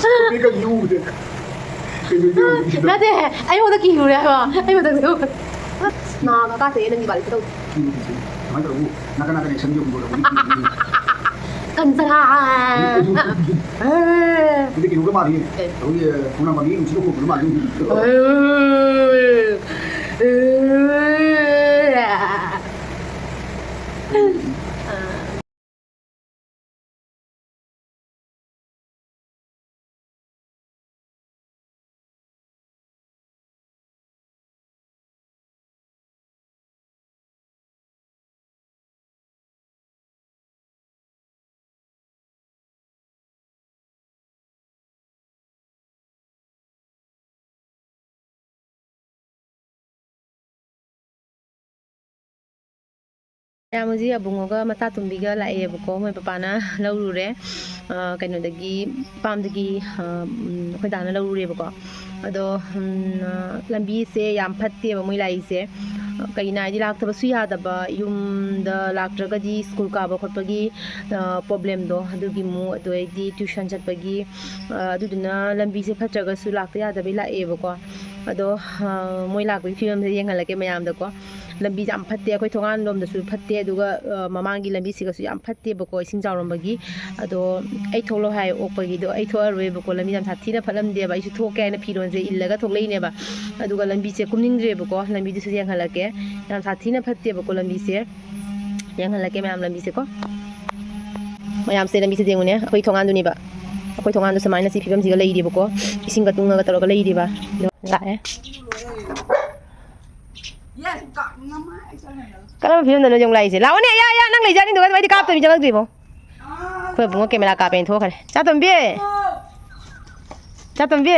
ꯅꯨꯄꯤꯒ ꯌꯨ ꯎꯗꯦ꯫ ꯀꯩꯅꯣ ꯌꯨ ꯎꯗꯦ? ꯅꯠꯇꯦ, ꯑꯩꯉꯣꯟꯗ ꯀꯤꯔꯨꯔꯦ ꯍꯥꯏꯕ꯫ ꯑꯩ ꯃꯊꯛꯇ ꯌꯨ-, ꯅꯥꯒ ꯀꯥꯊꯣꯛꯑꯦ ꯅꯪꯒꯤ ꯒꯥꯔꯤ ꯈꯨꯊꯧꯗꯣ꯫ ꯀꯤꯔꯨꯔꯤꯁꯦ꯫ ꯀꯃꯥꯏꯅ ꯇꯧꯔꯒ ꯅꯥꯀꯟ ꯅꯥꯀꯟ action ꯌꯧꯕ ꯀꯟꯖꯔꯥ꯫ ꯑꯗꯨꯗꯤ ꯀꯩꯅꯣꯒ ꯃꯥꯜꯂꯤ꯫ ꯀꯩ? ꯑꯩꯈꯣꯏꯒꯤ ꯈꯣꯡꯅꯥꯡ ꯄꯥꯝꯕꯤ ꯅꯨꯡꯁꯤꯠ ꯍꯣꯟꯕꯗꯣ ꯃꯥꯜꯂꯤ꯫ ꯃꯌꯥꯝ ꯍꯧꯖꯤꯛ ꯑꯕꯨꯡꯉꯣꯒ ꯃꯆꯥꯇꯣꯝꯕꯤꯒ ꯂꯥꯛꯑꯦꯕꯀꯣ꯫ ꯃꯣꯏ ꯄꯄꯥꯅ ꯂꯧꯔꯨꯔꯦ꯫ ꯑ, ꯀꯩꯅꯣꯗꯒꯤ, ꯄꯥꯝꯗꯒꯤ, ꯑ, ꯎꯝ, ꯑꯩꯈꯣꯏ ꯗꯥꯅ ꯂꯧꯔꯨꯔꯦꯕꯀꯣ꯫ ꯑꯗꯣ, ꯎꯝ, ꯑ, ꯂꯝꯕꯤꯁꯦ ꯌꯥꯝ ꯐꯠꯇꯦꯕ ꯃꯣꯏ ꯂꯥꯛꯏꯁꯦ꯫ ꯀꯩꯒꯤꯅꯣ ꯍꯥꯏꯗꯤ, ꯂꯥꯛꯇꯕꯁꯨ ꯌꯥꯗꯕ, ꯌꯨꯝꯗ ꯂꯥꯛꯇ꯭ꯔꯒꯗꯤ ꯁ꯭ꯀꯨꯜ ꯀꯥꯕ ꯈꯣꯠꯄꯒꯤ, ꯑ, ꯄ꯭ꯔꯣꯕ꯭ꯂꯦꯝꯗꯣ ꯑꯗꯨꯒꯤ ꯑꯃꯨꯛ, ꯑꯗꯨꯗꯩꯗꯤ ꯇ꯭ꯌꯨꯁꯟ ꯆꯠꯄꯒꯤ, ꯑ, ꯑꯗꯨꯗꯨꯅ ꯂꯝꯕꯤꯁꯦ ꯐꯠꯇ꯭ꯔꯒꯁꯨ ꯂꯥꯛꯇ ꯌꯥꯗꯕꯩ ꯂꯥꯛꯑꯦꯕꯀꯣ꯫ ꯑꯗꯣ, ꯑ, ꯃꯣꯏ ꯂꯥꯛꯄꯒꯤ ꯐꯤꯕꯝꯁꯦ ꯌꯦꯡꯍꯜꯂꯛꯀꯦ ꯃꯌꯥꯝꯗꯀꯣ꯫ ꯂꯝꯕꯤꯁꯦ ꯌꯥꯝ ꯐꯠꯇꯦ, ꯑꯩꯈꯣꯏ ꯊꯣꯡꯒꯥꯟ ꯂꯣꯝꯗꯁꯨ ꯐꯠꯇꯦ, ꯑꯗꯨꯒ, ꯑ, ꯃꯃꯥꯡꯒꯤ ꯂꯝꯕꯤꯁꯤꯒꯁꯨ ꯌꯥꯝ ꯐꯠꯇꯦꯕꯀꯣ, ꯏꯁꯤꯡ ꯆꯥꯎꯔꯝꯕꯒꯤ꯫ ꯑꯗꯣ ꯑꯩ ꯊꯣꯛꯂꯣ ꯍꯥꯏ ꯑꯣꯛꯄꯒꯤꯗꯣ ꯑꯩ ꯊꯣꯛꯑꯔꯣꯏꯕꯀꯣ, ꯂꯝꯕꯤ ꯌꯥꯝ ꯁꯥꯊꯤꯅ ꯐꯠꯂꯝꯗꯦꯕ꯫ ꯑꯩꯁꯨ ꯊꯣꯛꯀꯦ ꯍꯥꯏꯅ ꯐꯤꯔꯣꯜꯁꯦ ꯏꯜꯂꯒ ꯊꯣꯛꯂꯛꯏꯅꯦꯕ, ꯑꯗꯨꯒ ꯂꯝꯕꯤꯁꯦ ꯀꯨꯝꯅꯤꯡꯗ꯭ꯔꯦꯕꯀꯣ꯫ ꯂꯝꯕꯤꯗꯨꯁꯨ ꯌꯦꯡꯍꯜꯂꯛꯀꯦ, ꯌꯥꯝ ꯁꯥꯊꯤꯅ ꯐꯠꯇꯦꯕꯀꯣ ꯂꯝꯕꯤꯁꯦ꯫ ꯌꯦꯡꯍꯜꯂꯛꯀꯦ ꯃꯌꯥꯝ ꯂꯝꯕꯤꯁꯦꯀꯣ꯫ ꯃꯌꯥꯝꯁꯦ ꯂꯝꯕꯤꯁꯦ ꯌꯦꯡꯉꯨꯅꯦ, ꯑꯩꯈꯣꯏ ꯊꯣꯡꯒꯥꯟꯗꯨꯅꯦꯕ꯫ ꯑꯩꯈꯣꯏ ꯊꯣꯡꯒꯥꯟꯗꯣ ꯁꯨꯃꯥꯏꯅ ꯁꯤ ꯐꯤꯕꯝꯁꯤꯒ ꯂꯩꯔꯤꯕꯀꯣ, ꯏꯁꯤꯡꯒ ꯇꯨꯡꯉꯒ ꯇꯧꯔꯒ ꯂꯩꯔꯤꯕ꯫ ꯑꯗꯣ ꯂꯥꯛꯑꯦ꯫ ꯀꯔꯝꯕ ꯐꯤꯕꯝꯗꯅꯣ ꯌꯦꯡꯉꯨ ꯂꯥꯛꯏꯁꯦ? ꯂꯥꯛꯑꯣꯅꯦ, ꯌꯥ, ꯌꯥ, ꯅꯪ ꯂꯩꯖꯥꯠꯅꯤꯗꯣ ꯑꯩꯗꯤ ꯀꯥꯞꯇꯣꯏ ꯃꯤ ꯆꯪꯉꯛꯇ꯭ꯔꯤꯕꯣ꯫ ꯑꯩꯈꯣꯏ ꯑꯕꯨꯡꯉꯣ ꯀꯦꯃꯦꯔꯥ ꯀꯥꯞꯄꯦꯅ ꯊꯣꯛꯈ꯭ꯔꯦ꯫ ꯆꯥꯇꯣꯝꯕꯤ! ꯆꯥꯇꯣꯝꯕꯤ!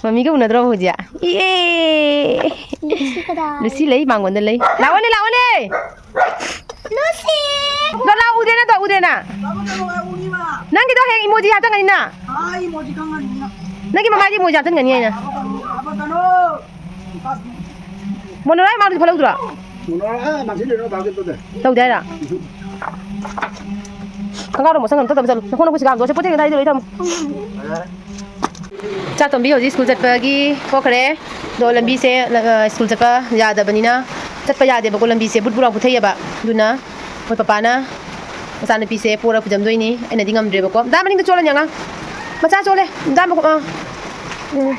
ꯃꯃꯤꯒ ꯎꯅꯗ꯭ꯔꯣ ꯍꯧꯖꯤꯛ? ꯏꯑꯦ! ꯂꯨꯁꯤ ꯀꯗꯥꯏ? ꯂꯨꯁꯤ ꯂꯩ, ꯃꯥꯡꯒꯣꯟꯗ ꯂꯩ꯫ ꯂꯥꯛꯑꯣꯅꯦ, ꯂꯥꯛꯑꯣꯅꯦ! ꯂꯨꯁꯤ! ꯗꯣ ꯂꯥꯛꯑꯣ, ꯎꯗꯦꯅ, ꯗꯣ ꯎꯗꯦꯅ꯫ ꯅꯪꯒꯤꯗꯣ ꯍꯌꯦꯡ emoji ꯍꯥꯞꯆꯟꯒꯅꯤꯅ꯫ ꯅꯪꯒꯤ ꯃꯃꯥꯏꯗ emoji ꯍꯥꯞꯆꯟꯒꯅꯤ ꯑꯩꯅ꯫ ꯃꯣꯅꯣꯔꯥ ꯃꯥꯡꯗꯤ ꯐꯠꯍꯧꯗ꯭ꯔꯣ? ꯃꯣꯅꯣꯔꯥ, ꯑꯥ, ꯃꯥꯡꯁꯤꯜꯂꯤꯔꯣ, ꯃꯥꯡꯁꯤꯜꯂꯤꯔꯣ? ꯇꯧꯗꯦ ꯍꯥꯏꯔꯣ? ꯈꯪꯒꯥꯎꯗꯣ ꯃꯣꯠꯁꯟ ꯑꯝꯇ ꯇꯧꯕ ꯆꯠꯂꯨ꯫ ꯅꯈꯣꯡ ꯅꯈꯨꯠꯁꯤ ꯀꯥꯝꯗꯣꯛꯑꯣ꯫ ꯁꯦ, ꯄꯣꯠ ꯆꯩ ꯀꯗꯥꯏꯗ ꯂꯣꯏ ꯊꯝꯃꯣ꯫ ꯏꯆꯥꯇꯣꯝꯕꯤ ꯍꯧꯖꯤꯛ ꯁ꯭ꯀꯨꯜ ꯆꯠꯄꯒꯤ ꯊꯣꯛꯈ꯭ꯔꯦ꯫ ꯑꯗꯣ ꯂꯝꯕꯤꯁꯦ, ꯑ, ꯁ꯭ꯀꯨꯜ ꯆꯠꯄ ꯌꯥꯗꯕꯅꯤꯅ, ꯆꯠꯄ ꯌꯥꯗꯦꯕꯀꯣ, ꯂꯝꯕꯤꯁꯦ ꯕꯨꯠ ꯕꯨꯠ ꯂꯥꯎ ꯄꯨꯊꯩꯑꯕ꯫ ꯑꯗꯨꯅ ꯃꯣꯏ ꯄꯄꯥꯅ ꯃꯆꯥꯅꯨꯄꯤꯁꯦ ꯄꯣꯔ ꯄꯨꯖꯝꯗꯣꯏꯅꯤ꯫ ꯑꯩꯅꯗꯤ ꯉꯝꯗ꯭ꯔꯦꯕꯀꯣ꯫ ꯗꯥ ꯃꯅꯤꯡꯗ ꯆꯣꯠꯂꯅꯤ ꯑꯉꯥꯡ꯫ ꯃꯆꯥ ꯆꯣꯠꯂꯦ꯫ ꯗꯥ ꯃꯈꯣ-, ꯑ꯫ ꯎꯝ꯫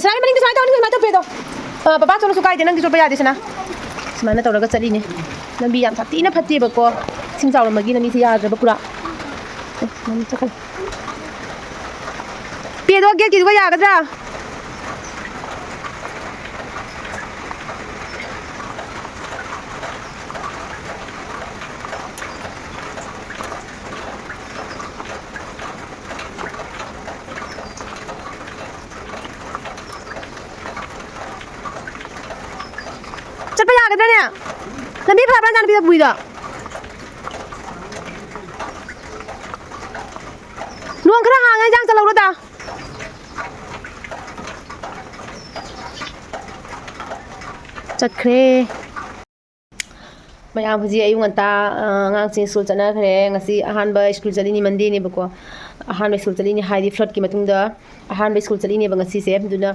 ꯁꯅꯥꯒꯤ ꯃꯅꯤꯡꯗ ꯁꯨꯃꯥꯏꯅ ꯇꯧꯅꯤ, ꯁꯨꯃꯥꯏꯅ ꯇꯧ, ꯄꯦꯗꯣ꯫ ꯑ, ꯄꯄꯥ ꯆꯣꯠꯂꯁꯨ ꯀꯥꯏꯗꯦ, ꯅꯪꯗꯤ ꯆꯣꯠꯄ ꯌꯥꯗꯦ, ꯁꯅꯥ꯫ ꯁꯨꯃꯥꯏꯅ ꯇꯧꯔꯒ ꯆꯠꯂꯤꯅꯦ꯫ ꯂꯝꯕꯤ ꯌꯥꯝ ꯁꯥꯊꯤꯅ ꯐꯠꯇꯦꯕꯀꯣ꯫ ꯏꯁꯤꯡ ꯆꯥꯎꯔꯝꯕꯒꯤ ꯂꯝꯕꯤꯁꯦ ꯌꯥꯗ꯭ꯔꯕ ꯄꯨꯔꯥ꯫ ꯑꯦ, ꯃꯥꯅꯤ ꯆꯠꯈ꯭ꯔꯦ꯫ ꯄꯦꯗꯣ, ꯒꯦꯠꯀꯤꯗꯨꯒ ꯌꯥꯒꯗ꯭ꯔꯥ? ꯆꯠꯄ ꯌꯥꯒꯗ꯭ꯔꯅꯦ? ꯂꯝꯕꯤ ꯐꯔꯕ꯭ꯔꯥ ꯅꯆꯥꯅꯨꯄꯤꯗꯣ ꯄꯨꯏꯗꯣ? ꯅꯣꯡ ꯈꯔ ꯍꯥꯡꯉꯦ, ꯏꯟꯖꯥꯡ ꯆꯠꯍꯧꯔꯣꯗ꯫ ꯆꯠꯈ꯭ꯔꯦ꯫ ꯃꯌꯥꯝ ꯍꯧꯖꯤꯛ ꯑꯌꯨꯛ ꯉꯟꯇꯥ, ꯑ, ꯑꯉꯥꯡꯁꯤꯡ ꯁ꯭ꯀꯨꯜ ꯆꯠꯅꯈ꯭ꯔꯦ꯫ ꯉꯁꯤ ꯑꯍꯥꯟꯕ ꯁ꯭ꯀꯨꯜ ꯆꯠꯂꯤꯅꯤ, ꯃꯟꯗꯦꯅꯦꯕꯀꯣ꯫ ꯑꯍꯥꯟꯕ ꯁ꯭ꯀꯨꯜ ꯆꯠꯂꯤꯅꯤ ꯍꯥꯏꯗꯤ ꯐ꯭ꯂꯠꯀꯤ ꯃꯇꯨꯡꯗ ꯑꯍꯥꯟꯕ ꯁ꯭ꯀꯨꯜ ꯆꯠꯂꯤꯅꯦꯕ ꯉꯁꯤꯁꯦ꯫ ꯑꯗꯨꯅ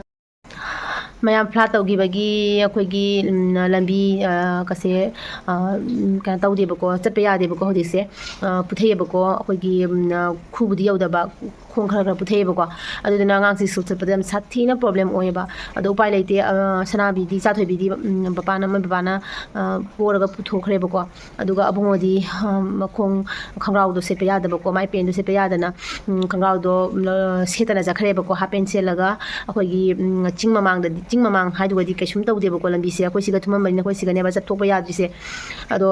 ꯃꯌꯥꯝ ꯐ꯭ꯂꯠ ꯇꯧꯈꯤꯕꯒꯤ ꯑꯩꯈꯣꯏꯒꯤ, ꯎꯝ, ꯂꯝꯕꯤ, ꯑ, ꯀꯁꯦ, ꯑ, ꯎꯝ, ꯀꯩꯅꯣ ꯇꯧꯗꯦꯕꯀꯣ, ꯆꯠꯄ ꯌꯥꯗꯦꯕꯀꯣ ꯍꯧꯖꯤꯛꯁꯦ꯫ ꯑ, ꯄꯨꯊꯩꯑꯕꯀꯣ, ꯑꯩꯈꯣꯏꯒꯤ, ꯎꯝ, ꯑ, ꯈꯨꯕꯨꯗꯤ ꯌꯧꯗꯕ, ꯈꯣꯡ ꯈꯔ ꯈꯔ ꯄꯨꯊꯩꯑꯕꯀꯣ꯫ ꯑꯗꯨꯗꯨꯅ ꯑꯉꯥꯡꯁꯤ ꯁ꯭ꯀꯨꯜ ꯆꯠꯄꯗ ꯌꯥꯝ ꯁꯥꯊꯤꯅ ꯄ꯭ꯔꯣꯕ꯭ꯂꯦꯝ ꯑꯣꯏꯌꯦꯕ꯫ ꯑꯗꯣ ꯎꯄꯥꯏ ꯂꯩꯇꯦ, ꯑ, ꯁꯅꯥꯕꯤꯗꯤ, ꯏꯆꯥꯊꯣꯏꯕꯤꯗꯤ, ꯎꯝ, ꯄꯄꯥꯅ, ꯃꯣꯏ ꯕꯕꯥꯅ, ꯑ, ꯄꯣꯔꯒ ꯄꯨꯊꯣꯛꯈ꯭ꯔꯦꯕꯀꯣ꯫ ꯑꯗꯨꯒ ꯑꯕꯨꯡꯉꯣꯗꯤ, ꯑ, ꯃꯈꯣꯡ ꯈꯣꯡꯒ꯭ꯔꯥꯎꯗꯣ ꯁꯦꯠꯄ ꯌꯥꯗꯕꯀꯣ, ꯃꯥꯏ ꯄꯦꯟꯗꯣ ꯁꯦꯠꯄ ꯌꯥꯗꯅ, ꯎꯝ, ꯈꯣꯡꯒ꯭ꯔꯥꯎꯗꯣ, ꯎꯝ, ꯁꯦꯠꯇꯅ ꯆꯠꯈ꯭ꯔꯦꯕꯀꯣ, ꯍꯥꯐ ꯄꯦꯟ ꯁꯦꯠꯂꯒ꯫ ꯑꯩꯈꯣꯏꯒꯤ, ꯎꯝ, ꯆꯤꯡ ꯃꯃꯥꯡꯗꯗꯤ, ꯆꯤꯡ ꯃꯃꯥꯡ ꯍꯥꯏꯗꯨꯒꯗꯤ ꯀꯩꯁꯨꯝ ꯇꯧꯗꯦꯕꯀꯣ, ꯂꯝꯕꯤꯁꯦ ꯑꯩꯈꯣꯏ ꯁꯤꯒ ꯊꯨꯝꯃꯝꯕꯅꯤꯅ ꯑꯩꯈꯣꯏ ꯁꯤꯒꯅꯦꯕ ꯆꯠꯊꯣꯛꯄ ꯌꯥꯗ꯭ꯔꯤꯁꯦ꯫ ꯑꯗꯣ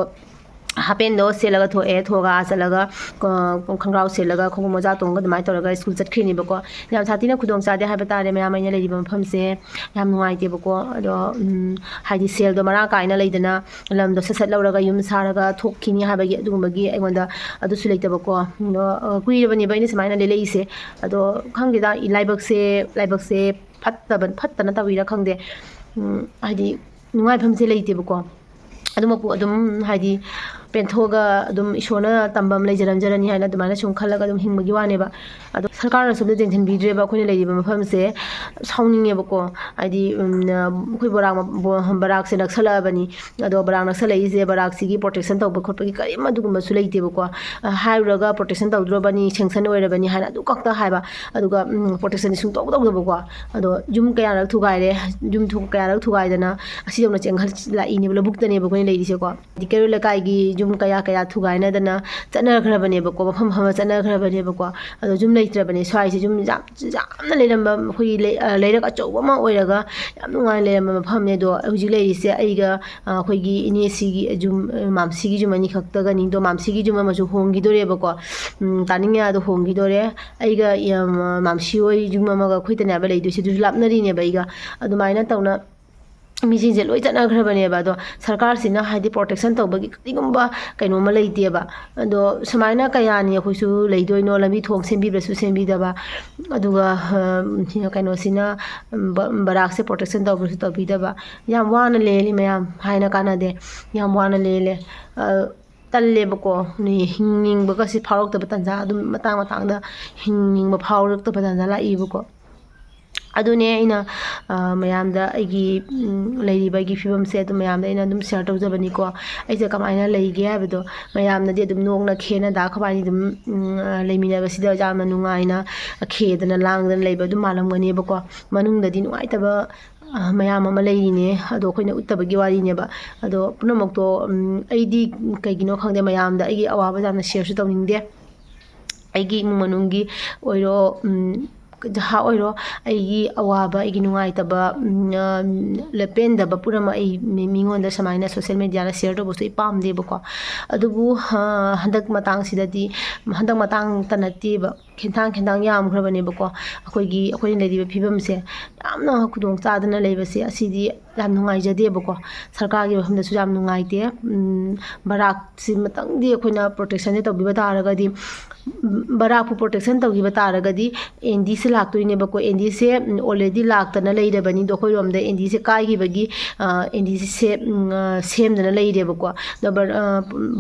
ꯍꯥꯐ ꯄꯦꯟꯗꯣ ꯁꯦꯠꯂꯒ ꯊꯣꯛꯑꯦ꯫ ꯊꯣꯛꯑꯒ ꯑꯥ ꯆꯠꯂꯒ, ꯑ, ꯈꯣꯡꯒ꯭ꯔꯥꯎ ꯁꯦꯠꯂꯒ, ꯈꯣꯡꯎꯞ ꯃꯣꯖꯥ ꯇꯣꯡꯉꯒ ꯑꯗꯨꯃꯥꯏꯅ ꯇꯧꯔꯒ ꯁ꯭ꯀꯨꯜ ꯆꯠꯈ꯭ꯔꯤꯅꯦꯕꯀꯣ꯫ ꯌꯥꯝ ꯁꯥꯊꯤꯅ ꯈꯨꯗꯣꯡ ꯆꯥꯗꯦ ꯍꯥꯏꯕ ꯇꯥꯔꯦ ꯃꯌꯥꯝ ꯑꯩꯅ ꯂꯩꯔꯤꯕ ꯃꯐꯝꯁꯦ꯫ ꯌꯥꯝ ꯅꯨꯡꯉꯥꯏꯇꯦꯕꯀꯣ꯫ ꯑꯗꯣ, ꯎꯝ, ꯍꯥꯏꯗꯤ ꯁꯦꯜꯗꯣ ꯃꯔꯥꯡ ꯀꯥꯏꯅ ꯂꯩꯗꯅ ꯂꯝꯗꯣ ꯁꯠ ꯁꯠ ꯂꯧꯔꯒ ꯌꯨꯝ ꯁꯥꯔꯒ ꯊꯣꯛꯈꯤꯅꯤ ꯍꯥꯏꯕꯒꯤ ꯑꯗꯨꯒꯨꯝꯕꯒꯤ ꯑꯩꯉꯣꯟꯗ ꯑꯗꯨꯁꯨ ꯂꯩꯇꯕꯀꯣ꯫ ꯑꯗꯣ, ꯑ, ꯀꯨꯏꯔꯕꯅꯦꯕ ꯑꯩꯅ ꯁꯨꯃꯥꯏꯅ ꯂꯦꯜꯂꯛꯏꯁꯦ꯫ ꯑꯗꯣ ꯈꯪꯗꯦꯗ, ꯂꯥꯏꯕꯛꯁꯦ, ꯂꯥꯏꯕꯛꯁꯦ ꯐꯠꯇꯕ, ꯐꯠꯇꯅ ꯇꯧꯔꯤꯔꯥ ꯈꯪꯗꯦ꯫ ꯎꯝ, ꯍꯥꯏꯗꯤ ꯅꯨꯡꯉꯥꯏꯐꯝꯁꯦ ꯂꯩꯇꯦꯕꯀꯣ꯫ ꯑꯗꯨꯃꯛꯄꯨ ꯑꯗꯨꯝ ꯍꯥꯏꯗꯤ ꯄꯦꯟꯊꯣꯛꯑꯒ ꯑꯗꯨꯝ ꯏꯁꯣꯔꯅ ꯇꯝꯕ ꯑꯃ ꯂꯩꯖꯔꯝꯖꯔꯅꯤ ꯍꯥꯏꯅ ꯑꯗꯨꯃꯥꯏꯅ ꯁꯨꯝ ꯈꯜꯂꯒ ꯑꯗꯨꯝ ꯍꯤꯡꯕꯒꯤ ꯋꯥꯅꯦꯕ꯫ ꯑꯗꯣ ꯁꯔꯀꯥꯔꯅꯁꯨ ꯑꯝꯇ ꯌꯦꯡꯁꯤꯟꯕꯤꯗ꯭ꯔꯦꯕ ꯑꯩꯈꯣꯏꯅ ꯂꯩꯔꯤꯕ ꯃꯐꯝꯁꯦ꯫ ꯁꯥꯎꯅꯤꯡꯉꯦꯕꯀꯣ꯫ ꯍꯥꯏꯗꯤ, ꯎꯝ, ꯑꯩꯈꯣꯏ ꯕꯣꯔꯥꯛ ꯃ-, ꯕꯣ-, ꯕꯔꯥꯛꯁꯦ ꯅꯛꯁꯜꯂꯛꯑꯕꯅꯤ꯫ ꯑꯗꯣ ꯕꯔꯥꯛ ꯅꯛꯁꯜꯂꯛꯏꯁꯦ, ꯕꯔꯥꯛꯁꯤꯒꯤ ꯄ꯭ꯔꯣꯇꯦꯛꯁꯟ ꯇꯧꯕ ꯈꯣꯠꯄꯒꯤ ꯀꯔꯤꯝ ꯑꯗꯨꯒꯨꯝꯕꯁꯨ ꯂꯩꯇꯦꯕꯀꯣ꯫ ꯑ, ꯍꯥꯏꯔꯨꯔꯒ ꯄ꯭ꯔꯣꯇꯦꯛꯁꯟ ꯇꯧꯗ꯭ꯔꯕꯅꯤ, ꯁꯦꯡꯁꯟ ꯑꯣꯏꯔꯕꯅꯤ ꯍꯥꯏꯅ ꯑꯗꯨ ꯈꯛꯇ ꯍꯥꯏꯕ꯫ ꯑꯗꯨꯒ, ꯎꯝ, ꯄ꯭ꯔꯣꯇꯦꯛꯁꯟꯗꯤ ꯁꯨꯡꯇꯧ ꯇꯧꯗꯕꯀꯣ꯫ ꯑꯗꯣ ꯌꯨꯝ ꯀꯌꯥꯔꯛ ꯊꯨꯒꯥꯏꯔꯦ, ꯌꯨꯝ ꯊꯨ-, ꯀꯌꯥꯔꯛ ꯊꯨꯒꯥꯏꯗꯅ ꯑꯁꯤꯗꯧꯅ ꯆꯦꯟꯈꯠꯂꯛꯏꯅꯦꯕ, ꯂꯧꯕꯨꯛꯇꯅꯦꯕ ꯑꯩꯈꯣꯏꯅ ꯂꯩꯔꯤꯁꯦꯀꯣ꯫ ꯍꯥꯏꯗꯤ ꯀꯩꯔꯣꯜ ꯂꯩꯀꯥꯏꯒꯤ ꯌꯨꯝ ꯀꯌꯥ ꯀꯌꯥ ꯊꯨꯒꯥꯏꯅꯗꯅ ꯆꯠꯅꯈ꯭ꯔꯕꯅꯦꯕꯀꯣ, ꯃꯐꯝ ꯃꯐꯝꯗ ꯆꯠꯅꯈ꯭ꯔꯕꯅꯦꯕꯀꯣ꯫ ꯑꯗꯣ ꯌꯨꯝ ꯂꯩꯇ꯭ꯔꯕꯅꯦ ꯁ꯭ꯋꯥꯏꯁꯦ꯫ ꯌꯨꯝ ꯌꯥꯝ, ꯌꯥꯝꯅ ꯂꯩꯔꯝꯕ ꯑꯩꯈꯣꯏꯒꯤ ꯂꯩ-, ꯑ, ꯂꯩꯔꯛ ꯑꯆꯧꯕ ꯑꯃ ꯑꯣꯏꯔꯒ ꯌꯥꯝ ꯅꯨꯡꯉꯥꯏꯅ ꯂꯩꯔꯝꯕ ꯃꯐꯝꯅꯦ꯫ ꯑꯗꯣ ꯍꯧꯖꯤꯛ ꯂꯩꯔꯤꯁꯦ ꯑꯩꯒ, ꯑ, ꯑꯩꯈꯣꯏꯒꯤ ꯏꯅꯦꯁꯤꯒꯤ ꯌꯨꯝ, ꯑ, ꯃꯥꯝꯁꯤꯒꯤ ꯌꯨꯝ ꯑꯅꯤꯈꯛꯇꯒꯅꯤ꯫ ꯑꯗꯣ ꯃꯥꯝꯁꯤꯒꯤ ꯌꯨꯝ ꯑꯃꯁꯨ ꯍꯣꯡꯈꯤꯗꯣꯔꯦꯕꯀꯣ꯫ ꯎꯝ, ꯇꯥꯅꯤꯡꯉꯦ ꯑꯗꯣ ꯍꯣꯡꯈꯤꯗꯣꯔꯦ꯫ ꯑꯩꯒ, ꯏꯌꯥꯝ-, ꯃꯥꯝꯁꯤ ꯍꯣꯏ ꯌꯨꯝ ꯑꯃꯒ ꯑꯩꯈꯣꯏꯇꯅꯦꯕ ꯂꯩꯗꯣꯏꯁꯦ꯫ ꯑꯗꯨꯁꯨ ꯂꯥꯞꯅꯔꯤꯅꯦꯕ ꯑꯩꯒ꯫ ꯑꯗꯨꯃꯥꯏꯅ ꯇꯧꯅ ꯃꯤꯁꯤꯡꯁꯦ ꯂꯣꯏ ꯆꯠꯅꯈ꯭ꯔꯕꯅꯦꯕ꯫ ꯑꯗꯣ ꯁꯔꯀꯥꯔꯁꯤꯅ ꯍꯥꯏꯗꯤ protection ꯇꯧꯕꯒꯤ ꯀꯔꯤꯒꯨꯝꯕ ꯀꯩꯅꯣꯝꯃ ꯂꯩꯇꯦꯕ꯫ ꯑꯗꯣ ꯁꯨꯃꯥꯏꯅ ꯀꯌꯥꯅꯤ ꯑꯩꯈꯣꯏꯁꯨ ꯂꯩꯗꯣꯏꯅꯣ, ꯂꯝꯕꯤ ꯊꯣꯡ ꯁꯦꯝꯕꯤꯕ꯭ꯔꯁꯨ ꯁꯦꯝꯕꯤꯗꯕ, ꯑꯗꯨꯒ ꯀꯩꯅꯣꯁꯤꯅ, ꯕꯔꯥꯛꯁꯦ protection ꯇꯧꯕ꯭ꯔꯁꯨ ꯇꯧꯕꯤꯗꯕ꯫ ꯌꯥꯝ ꯋꯥꯅ ꯂꯦꯜꯂꯤ ꯃꯌꯥꯝ, ꯍꯥꯏꯅ ꯀꯥꯟꯅꯗꯦ, ꯌꯥꯝ ꯋꯥꯅ ꯂꯦꯜꯂꯦ꯫ ꯇꯜꯂꯦꯕꯀꯣ꯫ ꯍꯤꯡꯅꯤꯡꯕꯒꯁꯦ ꯐꯥꯎꯔꯛꯇꯕ ꯇꯥꯟꯖꯥ ꯑꯗꯨꯝ ꯃꯇꯥꯡ ꯃꯇꯥꯡꯗ ꯍꯤꯡꯅꯤꯡꯕ ꯐꯥꯎꯔꯛꯇꯕ ꯇꯥꯟꯖꯥ ꯂꯥꯛꯏꯕꯀꯣ꯫ ꯑꯗꯨꯅꯦ ꯑꯩꯅ ꯃꯌꯥꯝꯗ ꯑꯩꯒꯤ ꯂꯩꯔꯤꯕ ꯑꯩꯒꯤ ꯐꯤꯕꯝꯁꯦ ꯑꯗꯨꯝ ꯃꯌꯥꯝꯗ ꯑꯩꯅ ꯑꯗꯨꯝ share ꯇꯧꯖꯕꯅꯤꯀꯣ꯫ ꯑꯩꯁꯦ ꯀꯃꯥꯏꯅ ꯂꯩꯒꯦ ꯍꯥꯏꯕꯗꯣ ꯃꯌꯥꯝꯅꯗꯤ ꯑꯗꯨꯝ ꯅꯣꯛꯅ ꯈꯦꯅ ꯗꯥ ꯈꯣꯏꯕꯥꯅꯤ ꯑꯗꯨꯝ ꯂꯩꯃꯤꯟꯅꯕꯁꯤꯗ ꯌꯥꯝꯅ ꯅꯨꯡꯉꯥꯏꯅ ꯈꯦꯗꯅ ꯂꯥꯡꯗꯅ ꯂꯩꯕ ꯑꯗꯨꯝ ꯃꯥꯜꯂꯝꯒꯅꯦꯕꯀꯣ꯫ ꯃꯅꯨꯡꯗꯗꯤ ꯅꯨꯡꯉꯥꯏꯇꯕ ꯃꯌꯥꯝ ꯑꯃ ꯂꯩꯔꯤꯅꯦ꯫ ꯑꯗꯣ ꯑꯩꯈꯣꯏꯅ ꯎꯠꯇꯕꯒꯤ ꯋꯥꯔꯤꯅꯦꯕ꯫ ꯑꯗꯣ ꯄꯨꯝꯅꯃꯛꯇꯣ ꯑꯩꯗꯤ ꯀꯩꯒꯤꯅꯣ ꯈꯪꯗꯦ, ꯃꯌꯥꯝꯗ ꯑꯩꯒꯤ ꯑꯋꯥꯕ ꯌꯥꯝꯅ shareꯁꯨ ꯇꯧꯅꯤꯡꯗꯦ꯫ ꯑꯩꯒꯤ ꯏꯃꯨꯡ ꯃꯅꯨꯡꯒꯤ ꯑꯣꯏꯔꯣ, ꯖꯍꯥ ꯑꯣꯏꯔꯣ, ꯑꯩꯒꯤ ꯑꯋꯥꯕ, ꯑꯩꯒꯤ ꯅꯨꯡꯉꯥꯏꯇꯕ, ꯄꯦꯟꯗꯕ ꯄꯨꯝꯅꯃꯛ ꯑꯩ ꯃꯤꯉꯣꯟꯗ ꯁꯨꯃꯥꯏꯅ social mediaꯗ share ꯇꯧꯕꯁꯨ ꯑꯩ ꯄꯥꯝꯗꯦꯕꯀꯣ꯫ ꯑꯗꯨꯕꯨ ꯍꯟꯗꯛ ꯃꯇꯥꯡꯁꯤꯗꯗꯤ, ꯍꯟꯗꯛ ꯃꯇꯥꯡꯇ ꯅꯠꯇꯦꯕ, ꯈꯦꯟꯊꯥꯡ ꯈꯦꯟꯊꯥꯡ ꯌꯥꯝꯈ꯭ꯔꯕꯅꯦꯕꯀꯣ꯫ ꯑꯩꯈꯣꯏꯒꯤ, ꯑꯩꯈꯣꯏꯅ ꯂꯩꯔꯤꯕ ꯐꯤꯕꯝꯁꯦ ꯌꯥꯝꯅ ꯈꯨꯗꯣꯡ ꯆꯥꯗꯅ ꯂꯩꯕꯁꯦ, ꯑꯁꯤꯗꯤ ꯌꯥꯝ ꯅꯨꯡꯉꯥꯏꯖꯗꯦꯕꯀꯣ꯫ ꯁꯔꯀꯥꯔꯒꯤ ꯃꯐꯝꯗꯁꯨ ꯌꯥꯝ ꯅꯨꯡꯉꯥꯏꯇꯦ꯫ ꯕꯔꯥꯛꯁꯤꯃꯇꯪꯗꯤ ꯑꯩꯈꯣꯏꯅ protectionꯁꯦ ꯇꯧꯕꯤꯕ ꯇꯥꯔꯒꯗꯤ, ꯕꯔꯥꯛꯄꯨ protection ꯇꯧꯈꯤꯕ ꯇꯥꯔꯒꯗꯤ ꯑꯦꯟ ꯗꯤꯁꯦ ꯂꯥꯛꯇꯣꯏꯅꯦꯕꯀꯣ꯫ ꯑꯦꯟ ꯗꯤꯁꯦ already ꯂꯥꯛꯇꯅ ꯂꯩꯔꯕꯅꯤ꯫ ꯑꯗꯣ ꯑꯩꯈꯣꯏꯔꯣꯝꯗ ꯑꯦꯟ ꯗꯤꯁꯦ ꯀꯥꯏꯈꯤꯕꯒꯤ, ꯑꯦꯟ ꯗꯤꯁꯦ ꯁꯦꯝꯗꯅ ꯂꯩꯔꯦꯕꯀꯣ꯫ ꯑꯗꯣ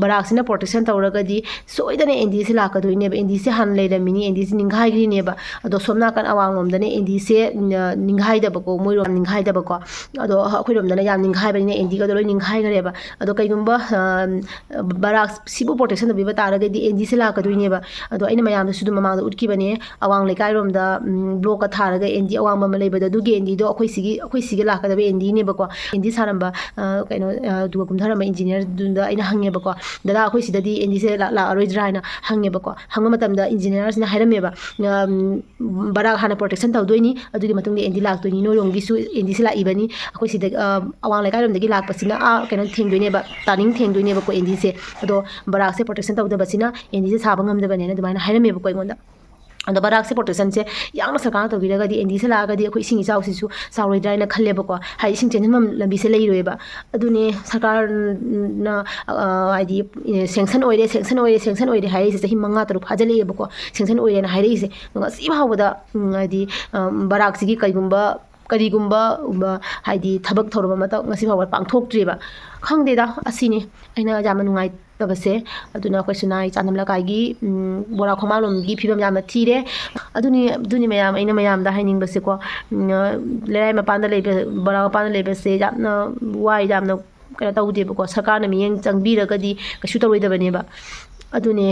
ꯕꯔꯥꯛꯁꯤꯅ protection ꯇꯧꯔꯒꯗꯤ ꯁꯣꯏꯗꯅ ꯑꯦꯟ ꯗꯤꯁꯦ ꯂꯥꯛꯀꯗꯣꯏꯅꯦꯕ꯫ ꯑꯦꯟ ꯗꯤꯁꯦ ꯍꯥꯟꯅ ꯂꯩꯔꯝꯃꯤꯅꯤ, ꯑꯦꯟ ꯗꯤꯁꯦ ꯅꯤꯡꯈꯥꯏꯈ꯭ꯔꯤꯅꯦꯕ꯫ ꯑꯗꯣ ꯁꯣꯝ ꯅꯥꯀꯟ ꯑꯋꯥꯡꯂꯣꯝꯗꯅ ꯑꯦꯟ ꯗꯤꯁꯦ ꯅꯤꯡꯈꯥꯏꯗꯕꯀꯣ, ꯃꯣꯏꯔꯣꯝ ꯅꯤꯡꯈꯥꯏꯗꯕꯀꯣ꯫ ꯑꯗꯣ ꯑꯩꯈꯣꯏꯔꯣꯝꯗꯅ ꯌꯥꯝ ꯅꯤꯡꯈꯥꯏꯕꯅꯤꯅ ꯑꯦꯟ ꯗꯤꯒꯗꯣ ꯂꯣꯏ ꯅꯤꯡꯈꯥꯏꯈ꯭ꯔꯦꯕ꯫ ꯑꯗꯣ ꯀꯩꯒꯨꯝꯕ ꯕꯔꯥꯛꯁꯤꯕꯨ protection ꯇꯧꯕꯤꯕ ꯇꯥꯔꯒꯗꯤ ꯑꯦꯟ ꯗꯤꯁꯦ ꯂꯥꯛꯀꯗꯣꯏꯅꯦꯕ꯫ ꯑꯗꯣ ꯑꯩꯅ ꯃꯌꯥꯝꯗꯁꯨ ꯑꯗꯨꯝ ꯃꯃꯥꯡꯗ ꯎꯠꯈꯤꯕꯅꯦ, ꯑꯋꯥꯡ ꯂꯩꯀꯥꯏꯔꯣꯝꯗ blockꯀ ꯊꯥꯔꯒ ꯑꯦꯟ ꯗꯤ ꯑꯋꯥꯡꯕ ꯑꯃ ꯂꯩꯕꯗꯣ, ꯑꯗꯨꯒꯤ ꯑꯦꯟ ꯗꯤꯗꯣ ꯑꯩꯈꯣꯏ ꯁꯤꯒꯤ, ꯑꯩꯈꯣꯏ ꯁꯤꯒ ꯂꯥꯛꯀꯗꯕ ꯑꯦꯟ ꯗꯤꯅꯦꯕꯀꯣ꯫ ꯑꯦꯟ ꯗꯤ ꯁꯥꯔꯝꯕ, ꯀꯩꯅꯣ, ꯑꯗꯨꯒ ꯀꯨꯝꯊꯔꯝꯕ engineerꯗꯨꯗ ꯑꯩꯅ ꯍꯪꯉꯦꯕꯀꯣ, "ꯗꯗꯥ, ꯑꯩꯈꯣꯏ ꯁꯤꯗꯗꯤ ꯑꯦꯟ ꯗꯤꯁꯦ ꯂꯥꯛꯑꯔꯣꯏꯗ꯭ꯔꯥ?" ꯍꯥꯏꯅ ꯍꯪꯉꯦꯕꯀꯣ꯫ ꯍꯪꯕ ꯃꯇꯝꯗ engineerꯁꯤꯅ ꯍꯥꯏꯔꯝꯃꯦꯕ, "ꯕꯔꯥꯛ ꯍꯥꯟꯅ protection ꯇꯧꯗꯣꯏꯅꯤ, ꯑꯗꯨꯒꯤ ꯃꯇꯨꯡꯗ ꯑꯦꯟ ꯗꯤ ꯂꯥꯛꯇꯣꯏꯅꯤ, ꯅꯣꯏꯔꯣꯝꯒꯤꯁꯨ ꯑꯦꯟ ꯗꯤꯁꯦ ꯂꯥꯛꯏꯕꯅꯤ, ꯑꯩꯈꯣꯏ ꯁꯤꯗ, ꯑꯋꯥꯡ ꯂꯩꯀꯥꯏꯔꯣꯝꯗꯒꯤ ꯂꯥꯛꯄꯁꯤꯅ ꯑꯥ ꯀꯩꯅꯣ ꯊꯦꯡꯗꯣꯏꯅꯦꯕ, ꯇꯥꯅꯤꯡ ꯊꯦꯡꯗꯣꯏꯅꯦꯕꯀꯣ ꯑꯦꯟ ꯗꯤꯁꯦ꯫ ꯑꯗꯣ ꯕꯔꯥꯛꯁꯦ protection ꯇꯧꯗꯕꯁꯤꯅ ꯑꯦꯟ ꯗꯤꯁꯦ ꯁꯥꯕ ꯉꯝꯗꯕꯅꯦꯅ" ꯑꯗꯨꯃꯥꯏꯅ ꯍꯥꯏꯔꯝꯃꯦꯕꯀꯣ ꯑꯩꯉꯣꯟꯗ꯫ ꯑꯗꯣ ꯕꯔꯥꯛꯁꯦ ꯄ꯭ꯔꯣꯇꯦꯛꯁꯟꯁꯦ ꯌꯥꯝꯅ ꯁꯔꯀꯥꯔꯅ ꯇꯧꯕꯤꯔꯒꯗꯤ, ꯑꯦꯟ ꯗꯤꯁꯦ ꯂꯥꯛꯑꯒꯗꯤ ꯑꯩꯈꯣꯏ ꯏꯁꯤꯡ ꯏꯆꯥꯎꯁꯤꯁꯨ ꯆꯥꯎꯔꯣꯏꯗ꯭ꯔꯥ ꯍꯥꯏꯅ ꯈꯜꯂꯦꯕꯀꯣ꯫ ꯍꯥꯏꯗꯤ ꯏꯁꯤꯡ ꯆꯦꯟꯁꯤꯟꯐꯝ ꯂꯝꯕꯤꯁꯦ ꯂꯩꯔꯣꯏꯕ꯫ ꯑꯗꯨꯅꯦ ꯁꯔꯀꯥꯔꯅ, ꯑ, ꯍꯥꯏꯗꯤ, ꯑꯦ, ꯁꯦꯡꯁꯟ ꯑꯣꯏꯔꯦ, ꯁꯦꯡꯁꯟ ꯑꯣꯏꯔꯦ, ꯁꯦꯡꯁꯟ ꯑꯣꯏꯔꯦ ꯍꯥꯏꯔꯛꯏꯁꯦ ꯆꯍꯤ ꯃꯉꯥ ꯇꯔꯨꯛ ꯐꯥꯖꯤꯜꯂꯛꯑꯦꯕꯀꯣ, ꯁꯦꯡꯁꯟ ꯑꯣꯏꯔꯦꯅ ꯍꯥꯏꯔꯛꯏꯁꯦ꯫ ꯑꯗꯣ ꯉꯁꯤ ꯐꯥꯎꯕꯗ, ꯎꯝ, ꯍꯥꯏꯗꯤ, ꯑ, ꯕꯔꯥꯛꯁꯤꯒꯤ ꯀꯔꯤꯒꯨꯝꯕ, ꯀꯔꯤꯒꯨꯝꯕ, ꯎꯝ, ꯍꯥꯏꯗꯤ ꯊꯕꯛ ꯊꯧꯔꯝ ꯑꯃꯠꯇ ꯉꯁꯤ ꯐꯥꯎꯕ ꯄꯥꯡꯊꯣꯛꯇ꯭ꯔꯤꯕ꯫ ꯈꯪꯗꯦꯗ, ꯑꯁꯤꯅꯤ ꯑꯩꯅ ꯌꯥꯝꯅ ꯅꯨꯡꯉꯥꯏꯇꯕꯁꯦ꯫ ꯑꯗꯨꯅ ꯑꯩꯈꯣꯏ ꯁꯤꯅꯥꯏ ꯆꯥꯟꯅꯝ ꯂꯩꯀꯥꯏꯒꯤ, ꯎꯝ, ꯕꯣꯔꯥ ꯈꯣꯡꯕꯥꯟꯂꯣꯝꯒꯤ ꯐꯤꯕꯝ ꯌꯥꯝꯅ ꯊꯤꯔꯦ꯫ ꯑꯗꯨꯅꯤ, ꯑꯗꯨꯅꯤ ꯃꯌꯥꯝ, ꯑꯩꯅ ꯃꯌꯥꯝꯗ ꯍꯥꯏꯅꯤꯡꯕꯁꯦꯀꯣ, ꯎꯝ, ꯂꯩꯔꯥꯏ ꯃꯄꯥꯟꯗ ꯂꯩꯕ, ꯕꯣꯔꯥ ꯃꯄꯥꯟꯗ ꯂꯩꯕꯁꯦ ꯌꯥꯝꯅ ꯋꯥꯏ, ꯌꯥꯝꯅ ꯀꯩꯅꯣ ꯇꯧꯗꯦꯕꯀꯣ꯫ ꯁꯔꯀꯥꯔꯅ ꯃꯤꯠꯌꯦꯡ ꯆꯪꯕꯤꯔꯒꯗꯤ ꯀꯩꯁꯨ ꯇꯧꯔꯣꯏꯗꯕꯅꯦꯕ꯫ ꯑꯗꯨꯅꯦ꯫